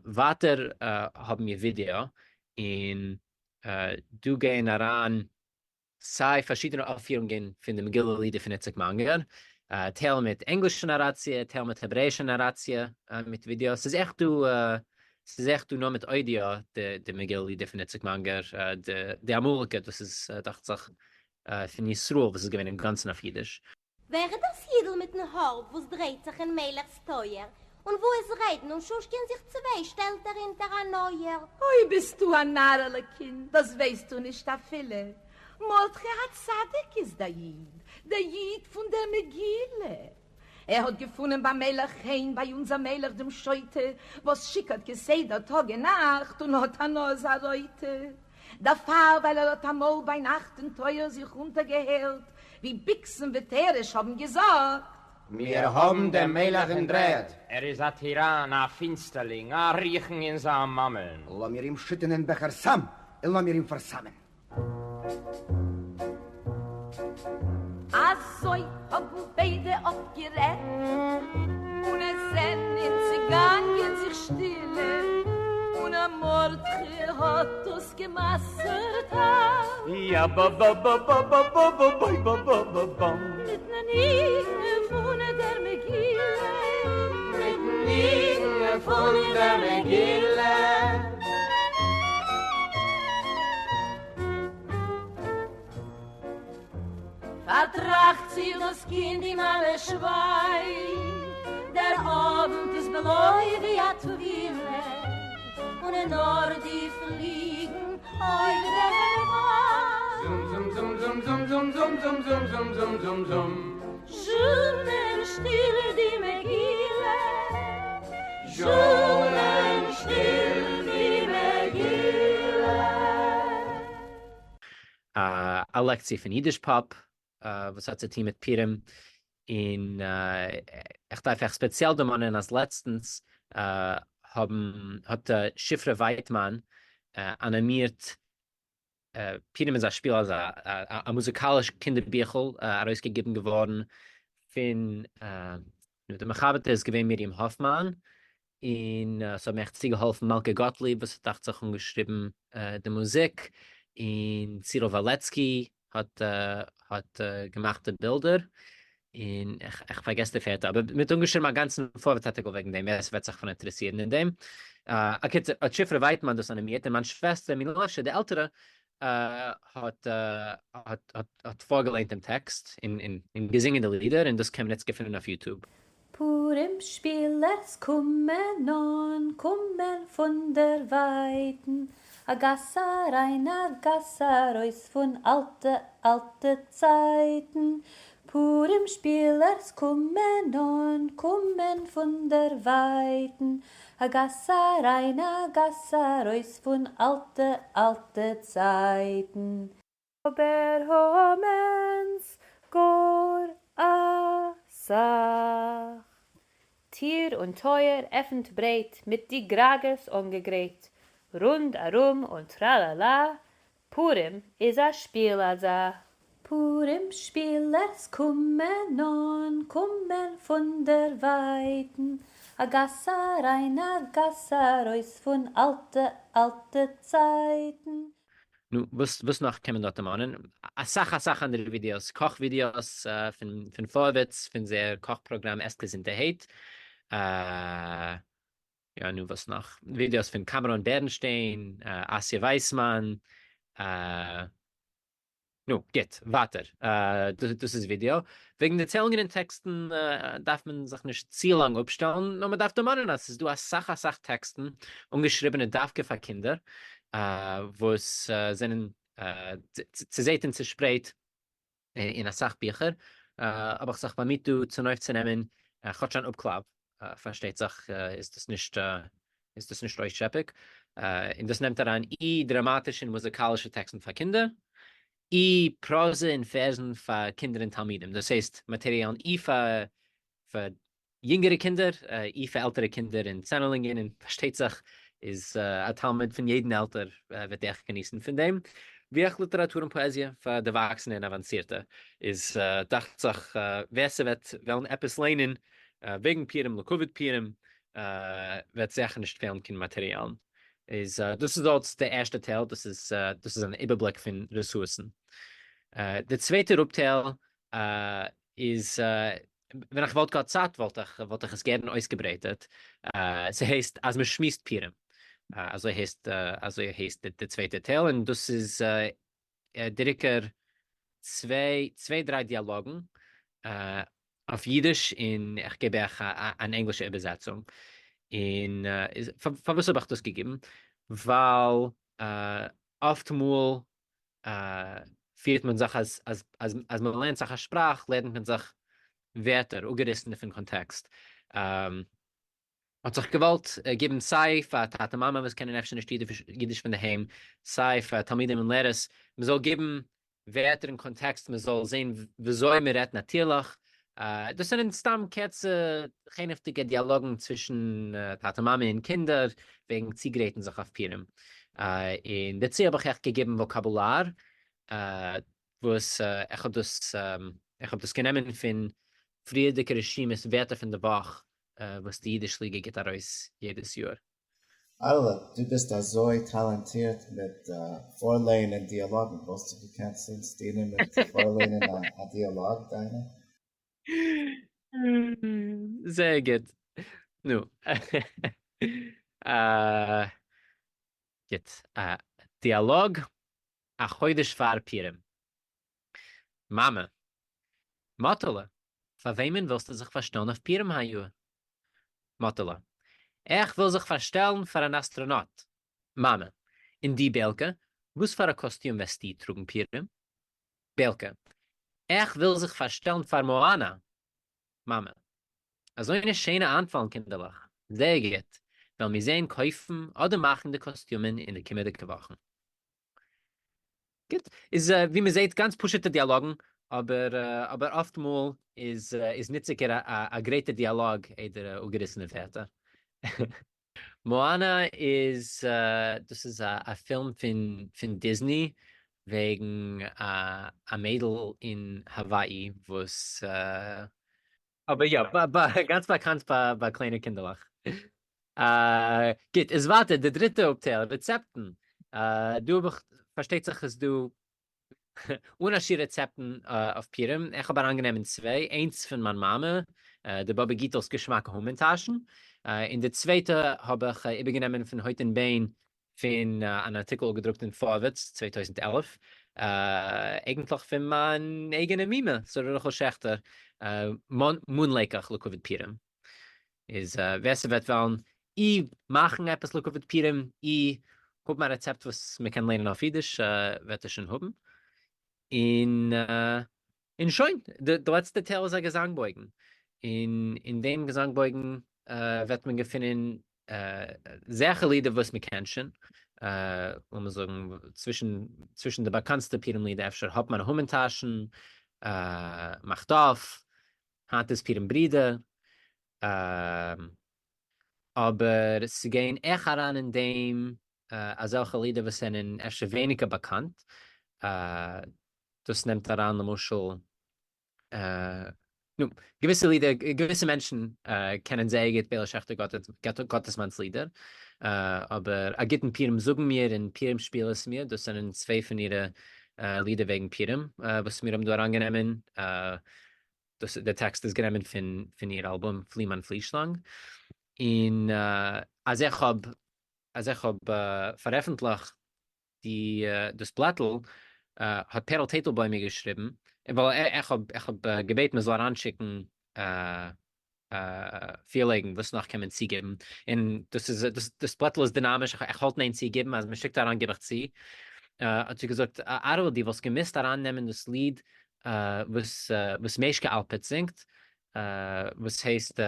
ווייטער האבן מיר ווידעא, און דא גייען אריין סיי פארשידענע אויפפירונגען פון די מגילה לידער פון איציק מאנגער, טייל מיט ענגלישע נאראציע, טייל מיט העברעאישע נאראציע מיט ווידעא, ס'איז עכט דא, ס'איז עכט דא נאר מיט אוידיא די מגילה לידער פון איציק מאנגער, די אמאליגע, דאס איז דאכט זיך פון ישראל וואס איז געווען אינגאנצן אויף אידיש. ווער איז דאָס ייִדל מיטן האָרף, וואָס דרייט זיך אין מלכס טויער, און וווּ עס רעדן און שושקען זיך צוויי, שטעלט ער אונטער אַן אויער? אוי, ביסטו אַ נאַרעלע קינד, דאָס ווייסטו נישט אַפֿילו. מרדכי הצדיק איז דער ייִד, דער ייִד פֿון דער מגילה. ער האָט געפֿונען בײַם מלך חן, בײַ אונדזער מלך דעם שוטה, וואָס שיכּורט כּסדר טאָג און נאַכט און האָט אַ נאָז אַ רויטע. דערפאר ווייל ער האט אמאל ביינאכט אין טויער זיך אונטערגעהערט ווי בגתן ותרש האבן געזאגט. מיר האבן דעם מלך אין דר'ערד. ער איז א טיראן, א פינסטערלינג, א רוחן אין זיין מאמען. לאמיר אים שיטן אין בעכער סם און לאמיר אים פארסמ'ען. אזוי האבן ביידע אפגערעדט, און עס זענען צעגאנגען זיך שטילע, און מרדכי האט דאס גע'מסר'ט אז. יא בא בא בא בא בא בא בא בוי בא בא בא באם. מיטן ניגון פון דער מגילה. מיטן ניגון פון דער מגילה. פארטראכט זיך דאס קינד די מאמע שווייגט, דער אוונט איז בלוי ווי א טבילה. און נאָר די פֿליגן אויף דער וואַך. זום זום זום זום זום זום זום זום זום זום זום זום זום. זשומען שטיל די מגילה. זשומען שטיל די מגילה. א לעקציע פון אידיש פאפ וואס האט צו טון מיט פורים, און איך דארף אייך ספעציעל דערמאנען אז לעצטנס האבן האט שפרה ווייטמאן אנימירט פורים איז א שפיל אזא א מוזיקאליש קינדער ביכל ארויסגעגעבן געווארן פון די מחבר'טע איז געווען מרים האפמאן און ס'האט מיר עכט צוגעהאלפן מלכה גאטליב וואס האט דאכט זיך אנגעשריבן די מוזיק, און צירל וואלעצקי האט האט געמאכט די בילדער, און איך פארגעס די פערטע, אבער מ'האט אנגעשריבן א גאנצן פארווערטס ארטיקל וועגן דעם, ווער ס'וועט זיך פון אינטערעסירן אין דעם. אקיצור, האט שפרה ווייטמאן דאס אנימירט, און מיין שוועסטער מילושע די עלטערע האט האט האט פארגעליינט דעם טעקסט און און געזינגען די לידער, און דאס קען מען איצט געפינען אויף יוטוב. פורים שפילערס קומען אן, קומען פון דער ווייטן, א גאס אריין א גאס ארויס פון אלטע אלטע צייטן. פורים שפילערס קומען אן, קומען פון דער ווייטן, א גאס אריין א גאס ארויס פון אלטע אלטע צייטן. אבער המן'ס גאר א סך. טיר און טויער עפנט ברייט מיט די גראגערס אנגעגרייט, רונד ארום און טראלאלא, פורים איז א שפיל אזא. פורים שפילערס קומען אן, קומען פון דער ווייטן, א גאס אריין א גאס ארויס פון אלטע אלטע צייטן. נו, וואס וואס נאך קען מען דארט דערמאנען? אסאך אסאך אנדערע ווידיאוס, קאך ווידיאוס פון פון פארווערטס, פון זייער קאך פראגראם עסט געזונטערהייט, יא נו וואס נאך? ווידיאוס פון קאמעראן בערנשטיין, אסיה ווייסמאן, נו, גוט, ווייטער. דאס איז ווידעא. וועגן דערציילונגען און טעקסטן דארף מען זיך נישט צו לאנג אפשטעלן, נאר מען דארף דערמאנען אז ס'איז דא אסאך אסאך טעקסטן אנגעשריבענע דווקא פאר קינדער, וואס זענען צעזעט און צעשפרייט אין אסאך ביכער, האב איך זיך באמיט דא צונויפצונעמען כאטש אן אפקלייב, פארשטייט זיך איז דאס נישט איז דאס נישט אויסשעפּיק, און דאס נעמט אריין אי דראמאטישע און מוזיקאלישע טעקסטן פאר קינדער, אי פראזע און פערזן פאר קינדער און תלמידים, דאס הייסט מאטעריאלן אי פאר פאר יונגערע קינדער, אי פאר עלטערע קינדער און צענערלינגען, און פארשטייט זיך איז א תלמיד פון יעדן עלטער וועט אויך געניסן פון דעם, ווי אויך ליטעראטור און פאעזיע פאר דערוואקסענע און אוואנסירטע, איז דאכט זיך ווער ס'וועט וועלן עפעס ליינען וועגן פורים לכבוד פורים וועט זיכער נישט פעלן קיין מאטעריאלן. איז דאס איז אלס די ערשטע טייל, דאס איז דאס איז אן איבערבליק פון רעסורסן. די צווייטער אפטייל איז, ווען איך וואלט געהאט צייט וואלט איך וואלט איך עס גערן אויסגעברייטערט, ס'הייסט אז מ'שמועסט פורים, אזוי הייסט אזוי הייסט די צווייטע טייל, און דאס איז דער עיקר צוויי צוויי דריי דיאלאגן אויף אידיש און איך געב אייך אן ענגלישע איבערזעצונג. און פארוואס האב איך דאס געגעבן? ווייל אפט מאל פירט מען זיך אז אז אז אז מען לערנט זיך א שפראך לערנט מען זיך ווערטער אפגעריסן פון קאנטעקסט. האט זיך געוואלט גיבן סיי פאר טאטע מאמע וואס קענען אפשר נישט אידיש פון דערהיים, סיי פאר תלמידים און לערערס, מען זאל גיבן ווערטער אין קאנטעקסט, מען זאל זען וויאזוי מען רעדט נאטירליך, דאס זענען סתם קורצע חנעוודיגע דיאלאגן צווישן טאטע מאמע און קינדער וועגן צוגרייטן זיך אויף פורים, און דערצו האב איך אייך געגעבן וואקאבולאר וואס איך האב דאס איך האב דאס גענומען פון פריערדיגע רשימות ווערטער פון די וואך וואס די אידיש ליגע גיבט ארויס יעדעס יאר. אראלע, דו ביסט אזוי טאלאנטירט מיט פארלייענען דיאלאגן, וואלסטו געקענט אונז דינען מיט פארלייענען א דיאלאג דיינע? זייער גוט. נו. גוט. דיאלאג א חודש פאר פורים. מאמע, מאטעלע, פאר וועמען ווילסטו זיך פארשטעלן אויף פורים היי יאר? מאטעלע, איך וויל זיך פארשטעלן פאר אן אסטראנאט. מאַמע, און דו, בײלקע, װאָס פֿאַר אַ קאָסטיום װעסטו טראָגן פּורים? בײלקע, איך װיל זיך פֿאַרשטעלן פֿאַר מאָאַנאַ. מאַמע, אַזױנע שענע אײַנפֿאַלן, קינדערלעך! זײער גוט! װעלן מיר זען קױפֿן אָדער מאַכן די קאָסטיומען אין די קומעדיקע װאָכן. גוט, איז ווי מען זעט גאנץ פשוט'ע דיאלאגן, אבער אבער אפט מאל איז איז נוציקער א א גרייטע דיאלאג איידער אפגעריסענע ווערטער. מאאנא איז דאס איז א פילם פון פון דיזני וועגן א א מיידל אין האוואי וואס אבער יא, גאנץ באקאנט ביי קליינע קינדערלעך. גוט, איז ווייטער די דריטע אפטייל, רעצעפטן. דא האב איך, פארשטייט זיך איז דא אן א שיעור רעצעפטן אויף פורים, איך האב אריינגענומען צוויי, איינס פון מיין מאמע, די באבע גיטל'ס געשמאקע המן טאשן, און די צווייטע האב איך איבערגענומען פון הויט און ביין פון אן ארטיקל אפגעדרוקט אין פארווערטס 2011, אייגנטליך פון מיין אייגענע מומע שרה רחל שעכטער, מאן לעקעך לכבוד פורים. איז ווער ס'וועט וועלן אי מאכן עפעס לכבוד פורים אי האבן א רעצעפט וואס מ'קען לערנען אויף אידיש וועט עס שוין האבן. און און שוין, די לעצטע טייל איז א געזאנגבויגן, און אין דעם געזאנגבויגן וועט מען געפינען זעכער לידער וואס מען קען שוין, לאמיר זאגן צווישן צווישן די באקאנטסטע פורים לידער אפשר האט מען המן טאשן, מאכט אויף, היינט איז פורים ברידער, אבער ס'גייען אויך אריין אין דעם אזעלכע לידער וואס זענען אפשר ווייניגער באקאנט, דאס נעמט אריין למשל, נו, געוויסע לידער, געוויסע מענטשן קענען זייער גוט בעלא שעכטער גאטעסמאן'ס לידער, אבער א גוטן פורים זאגן מיר און פורים שפיל עס מיר, דאס זענען צוויי פון אירע לידער וועגן פורים וואס מיר האבן דא אריינגענומען, דאס דער טעקסט איז גענומען פון פון איר אלבום פלי מיין פלישלאנג, און אז איך האב אז איך האב פארעפנטליכט די דאס בלעטל האט פערל טייטלבוים מיר געשריבן, ווייל איך האב איך האב געבעטן מען זאל אריינשיקן פארלייגן וואס נאך קען מען צוגעבן, און דאס איז דאס דאס בלעטל איז דינאמיש, איך האלט אין איין צוגעבן, אז מען שיקט אריין גיב איך צו, האט זי געזאגט, אהר'לע דו וואלסט געמוזט ארייננעמען דאס ליד וואס וואס מישקע אלפערט זינגט, וואס הייסט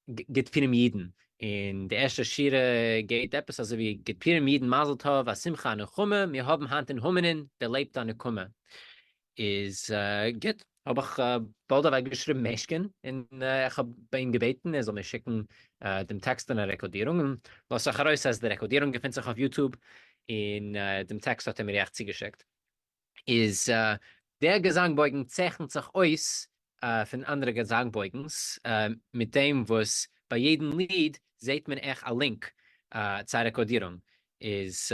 גוט פורים אידן, און די ערשטע שורה גייט עפעס אזוי ווי גוט פורים אידן מזל טוב א שמחה א נחמה מיר האבן היינט אין המנ'ן דערלעבט א נקמה איז גוט האב איך באלד אוועק געשריבן מישקען און איך האב ביי אים געבעטן ער זאל מיר שיקן דעם טעקסט און א רעקארדירונג און לאזט זיך ארויס אז די רעקארדירונג געפינט זיך אויף יוטוב און דעם טעקסט האט ער מיר אויך צוגעשיקט. איז דער געזאנגבויגן צייכנט זיך אויס פון אנדערע געזאנגבויגנס מיט דעם וואס ביי יעדן ליד זעהט מען אויך א לינק צו א רעקארדירונג, איז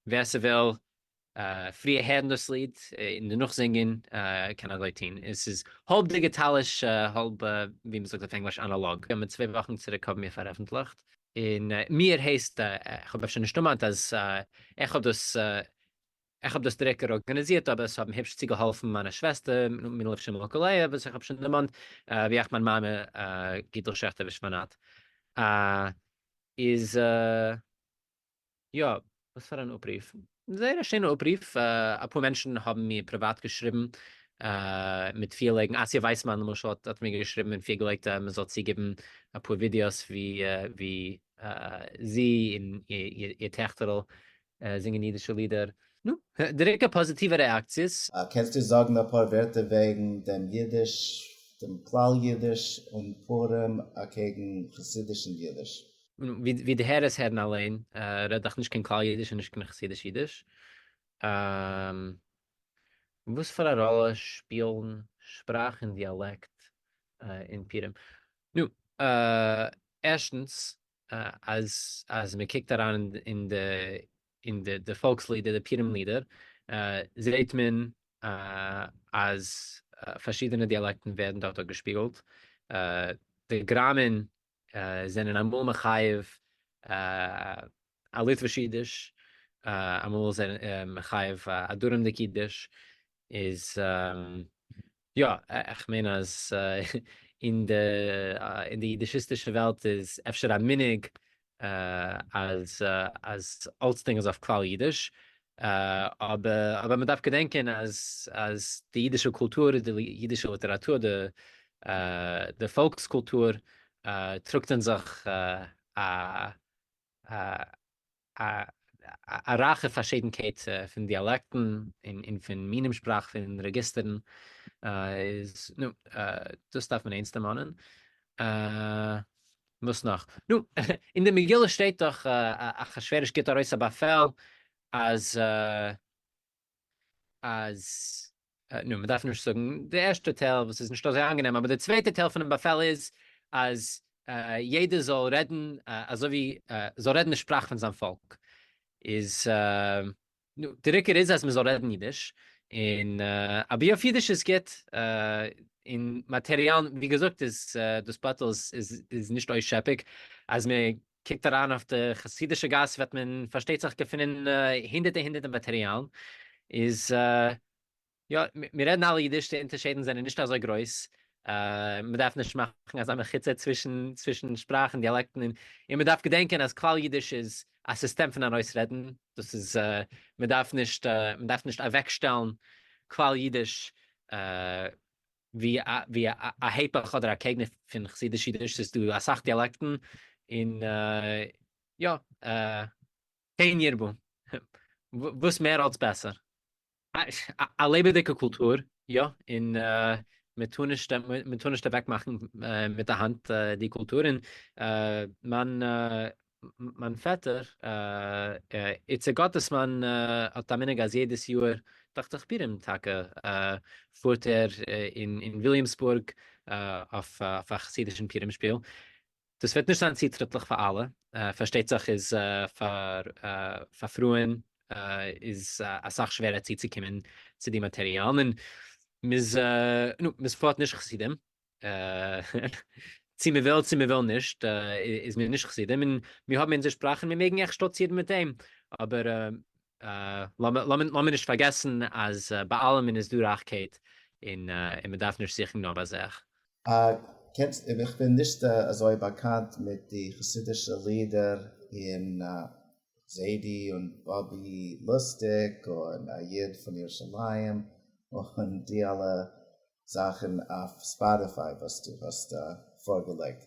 ווער ס'וויל פריער הערן דאס ליד און דערנאך זינגען קען אזוי טון, עס איז האלב דיגיטאליש האלב ווי מ'זאגט אויף ענגליש אנאלאג. מיט צוויי וואכן צוריק האבן מיר פארעפנטליכט, און מיר הייסט, איך האב אפשר נישט דערמאנט אז איך האב דאס איך האב דאס דירעקט ארגאניזירט אבער עס האבן היפש צוגעהאלפן מיינע שוועסטער מינדל שמעלקא לאה וואס איך האב שוין דערמאנט, ווי אויך מיין מאמע גיטל שעכטער ווישמאנאט איז יא וואס פאר אן אפרוף, זייער א שענע אפרוף, אפאר מענטשן האבן מיר פריוואט געשריבן מיט פארלייגן, אסיה ווייסמאן למשל האט מיר געשריבן און פארגעלייגט אז מען זאל צוגעבן אפאר ווידיאוס ווי זי און איר טעכטערל זינגען אידישע לידער. נו, דער עיקר פאזיטיווע רעאקציעס. קענסטו זאגן אפאר ווערטער וועגן דעם אידיש, דעם כלל אידיש און פורים אקעגן חסידישן אידיש? ווי די הערערס הערן אליין, רעד איך נישט קיין כלל אידיש און נישט קיין חסידיש אידיש. וואס פאר א ראלע שפילן שפראך און דיאלעקט אין פורים? נו, ערשטנס, אז אז מען קוקט אריין אין די אין די די פאלקס לידער די פורים לידער זעהט מען אז פארשידענע דיאלעקטן ווערן דארט אפגעשפיגלט, די גראמען זענען אמאל מחייב א ליטוויש אידיש, אמאל זענען מחייב א דרומדיג אידיש, איז יא, איך מיין אז אין די אין די אידישיסטישע וועלט איז אפשר א מנהג. אז אז אלצדינג איז אויף כלל אידיש, אבער אבער מען דארף געדענקען אז אז די אידישע קולטור, די אידישע ליטעראטור, די די פאלקס קולטור טראגט אין זיך א א רייכע פארשידנקייט פון דיאלעקטן און פון מינים שפראך פון רעגיסטערן, איז נו, דאס דארף מען ערנסט דערמאנען. וואס נאך? נו, אין די מגילה שטייט דאך אחשורוש גיבט ארויס א באפעל אז אז נו, מ'דארף נישט זאגן די ערשטע טייל וואס איז נישט אזוי איינגענעם, אבער די צווייטע טייל פונעם באפעל איז אז יעדער זאל רעדן אזוי ווי, זאל רעדן די שפראך פון זיין פאלק. איז, נו, דער עיקר איז אז מ'זאל רעדן אידיש, און אבי אויף אידיש איז גוט, און מאטעריאלן, ווי געזאגט איז דאס בלעטל איז נישט אויסשעפיג, אז מען קוקט אריין אויף די חסידישע גאס וועט מען פארשטייט זיך געפינען הונדערטער הונדערטער מאטעריאלן, איז יא, מיר רעדן אלע אידיש, די אונטערשיידן זענען נישט אזוי גרויס, מען דארף נישט מאכן אזא מחיצה צווישן צווישן שפראכן, דיאלעקטן, און מען דארף געדענקען אז כלל אידיש איז א סיסטעם פון ארויסרעדן, דאס איז, מען דארף נישט, מען דארף נישט אוועקשטעלן כלל אידיש ווי א ווי א היפך אדער א קעגנער פון חסידיש אידיש, ס'איז דא אסאך דיאלעקטן, און יא, כן ירבו, וואס מער אלץ בעסער. א לעבעדיגע קולטור, יא, און מען טאר נישט, מען טאר נישט אוועקמאכן מיט די האנט די קולטור, און מיין מיין פעטער איציק גאטעסמאן האט א מנהג אז יעדעס יאר, דאכט זיך פורים טאקע, פארט ער אין וויליאמסבורג אויף א חסידישן פורים שפיל, דאס וועט נישט זיין צוטריטליך פאר אלע, פארשטייט זיך איז פאר פאר פרויען איז אסאך שווערער צוצוקומען צו די מאטעריאלן, און מ'איז נו, מ'איז פארט נישט חסידים, צו מ'וויל צו מ'וויל נישט איז מען נישט חסידים, און מיר האבן אונזער שפראך און מיר מעגן עכט שטאלצירן מיט דעם, אבער לאמיר נישט פארגעסן אז ביי אלעמען איז דא רייכקייט און מ'דארף נישט זוכן נאר ביי זיך. קענסט, איך בין נישט אזוי באקאנט מיט די חסידישע לידער אין זיידי און באבי לוסטיג און א איד פון ירושלים און די אלע זאכן אויף ספאטיפיי וואס דו האסט פארגעלייגט.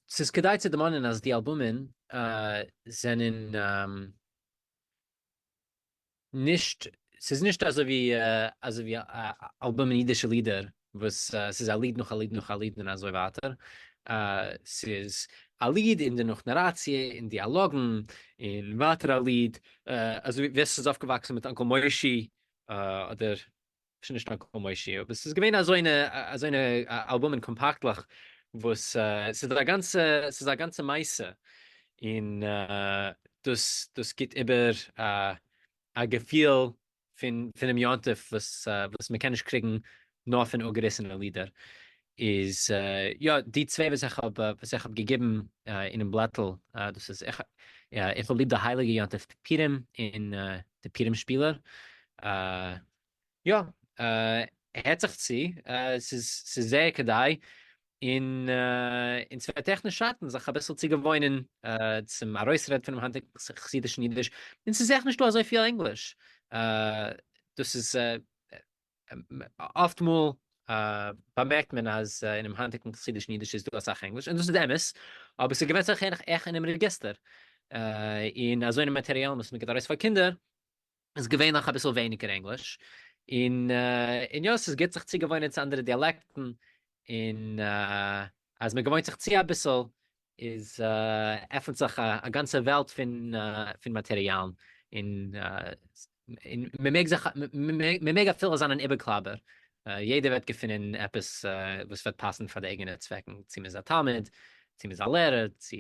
ס'איז כדאי צו דערמאנען אז די אלבומען זענען נישט, ס'איז נישט אזוי ווי אזוי ווי אלבומען אידישע לידער וואס ס'איז א ליד נאך א ליד נאך א ליד און אזוי ווייטער, ס'איז א ליד און דערנאך נאראציע און דיאלאגן און ווייטער א ליד, אזוי ווי ווער ס'איז אויפגעוואקסן מיט אנקל מושי אדער שוין נישט אנקל מושי, אבער ס'איז געווען אזוינע אזוינע אלבומען קאמפאקטלעך וואס ס'איז א גאנצע ס'איז א גאנצע מעשה, און דאס דאס גיבט איבער א געפיל פון פונעם יום טוב וואס וואס מ'קען נישט קריגן נאר פון אפגעריסענע לידער, איז יא די צוויי וואס איך האב וואס איך האב געגעבן אינעם בלעטל, דאס איז איך איך האב ליב די הייליגע יום טוב פורים און די פורים שפילער, יא, הערט זיך צו, ס'איז ס'איז זייער כדאי, און און ס'וועט עכט נישט שאטן זיך אביסל צו געוואוינען צום ארויסרעד פונעם היינטיגן חסידישן אידיש, און ס'איז עכט נישטא אזויפיל ענגליש, דאס איז אפט מאל באמערקט מען אז אינעם היינטיגן חסידישן אידיש איז דא אסאך ענגליש, און דאס איז אמת, אבער ס'געווענדט זיך עכט אינעם רעגיסטער, און אזוינע מאטעריאלן וואס מ'גיבט ארויס פאר קינדער איז געווענליך אביסל ווייניגער ענגליש, און און יא ס'איז גוט זיך צו געוואוינען צו אנדערע דיאלעקטן, און אז מ'געוואוינט זיך צו אביסל איז עפנט זיך א גאנצע וועלט פון פון מאטעריאלן, און און מ'מעג זיך מ'מעג אפילו זיין אן איבערקלייבער, יעדער וועט געפינען עפעס וואס וועט פאסן פאר די אייגענע צוועקן, צו מ'איז א תלמיד, צו מ'איז א לערער, צו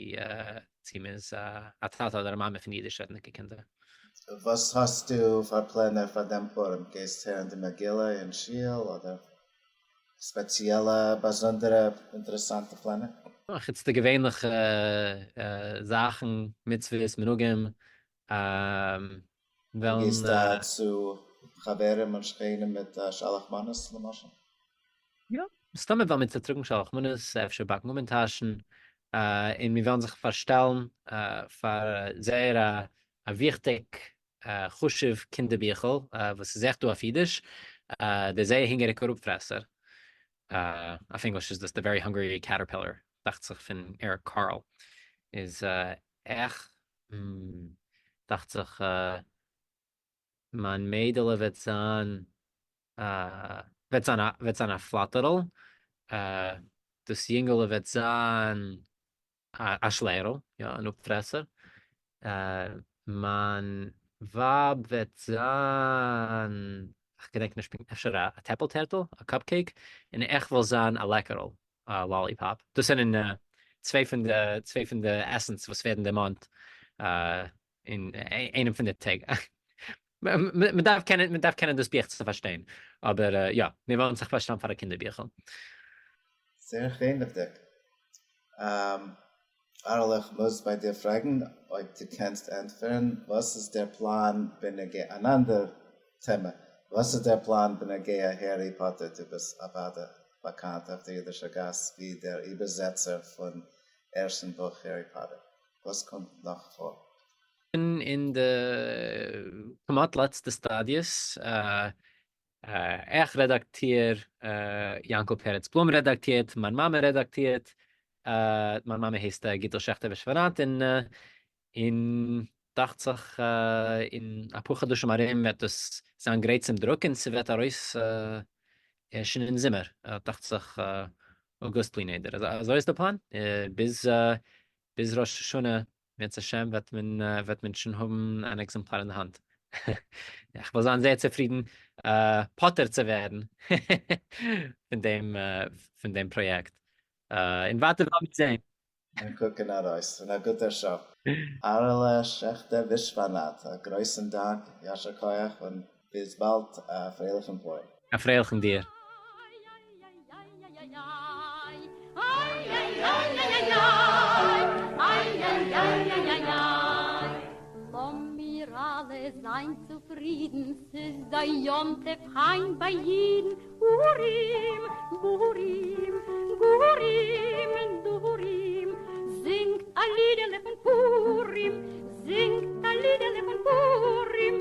צו מ'איז א טאטע אדער א מאמע פון אידיש רעדנדיגע קינדער. וואס האסטו פאר פלענער פאר דעם פורים? גייסט הערן די מגילה אין שול אדער ספעציעלע באזונדערע אינטערעסאנטע פלענער? חוץ די געווענליכע זאכן, מצוות, מנהגים, וועלן. גייסט צו חברים און שכנים מיט שלח מנות למשל? יא, מסתמא וועלן מיר צוטראגן שלח מנות, אפשר באקן המן טאשן. און מיר וועלן זיך פארשטעלן פאר זייער א וויכטיג חשוב קינדער ביכל וואס איז עכט דא אויף אידיש, דער זייער הונגעריגער אפפרעסער, אויף ענגליש איז דאס The Very Hungry Caterpillar, דאכט זיך פון עריק קארל, איז איך, דאכט זיך מיין מיידעלע וועט זיין וועט זיין א וועט זיין א פלאטערל, דאס יונגעלע וועט זיין א שלערל, יא, אן אפפרעסער, מיין ווייב וועט זיין, כ'געדענק נישט פונקט, אפשר א טעפל טערטל, א cupcake, און איך וועל זיין א לעקערל, א lollipop. דאס זענען צוויי פון די צוויי פון די עסנס וואס ווערן דערמאנט אין איינעם פון די טעג. מען דארף קענען מען דארף קענען דאס בוך צו פארשטיין, אבער יא, מיר וועלן זיך פארשטעלן פאר א קינדער ביכל. זייער חנעוודיג. אהרעלע איך מוז ביי דיר פרעגן אויב דו קענסט ענטפערן, וואס איז דער פלאן בנוגע אן אנדער טעמע, וואס איז דער פלאן בנוגע הערי פאטער, דו ביסט אוודאי באקאנט אויף דער אידישער גאס ווי דער איבערזעצער פון ערשטן בוך הערי פאטער, וואס קומט נאך פאר? אין די כמעט לעצטע סטאדיעס, איך רעדאקטיר, יאנקל פרץ בלום רעדאקטירט, מיין מאמע רעדאקטירט, מיין מאמע הייסט גיטל שעכטער ווישוואנאט, און און דאכט זיך אין אפאר חדשים ארום וועט דאס זיין גרייט צום דרוק און ס'וועט ארויס שוין אין זומער, דאכט זיך אוגוסט בלי נדר, אזוי איז די פלאן, ביז ביז ראש השנה אם ירצה השם וועט מען וועט מען שוין האבן אן עקזעמפלאר אין די האנט. איך וועל זיין זייער צופרידן פטור צו ווערן פון דעם פון דעם פראיעקט. און ווייטער וועלן מיר זען. מיר קוקן ארויס פון א גוטער שעה. אהרעלע שעכטער ווישוואנאט, א גרויסן דאנק, יישר כח און ביז באלד, א פרייליכן פורים. א פרייליכן דיר. לאמיר אלע זיין צופרידן, ס'איז דער יום טוב היינט ביי אידן, אורים, בורים, גורים, דורים, זינגט א לידעלע פון פורים, זינגט א לידעלע פון פורים,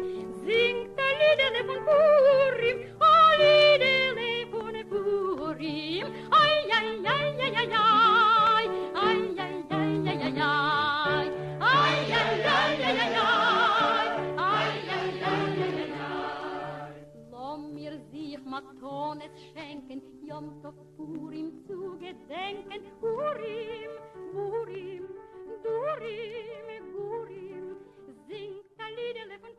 זינגט א לידעלע פון פורים, א לידעלע פון פורים, איי איי איי איי איי איי, איי איי איי איי איי איי, איי איי איי איי איי איי, איי איי איי איי איי. לאמיר זיך מתנות שענקען, יום טוב פורים צו געדענקען, אורים, בורים, דורים, גורים, זינגט א לידעלע פון.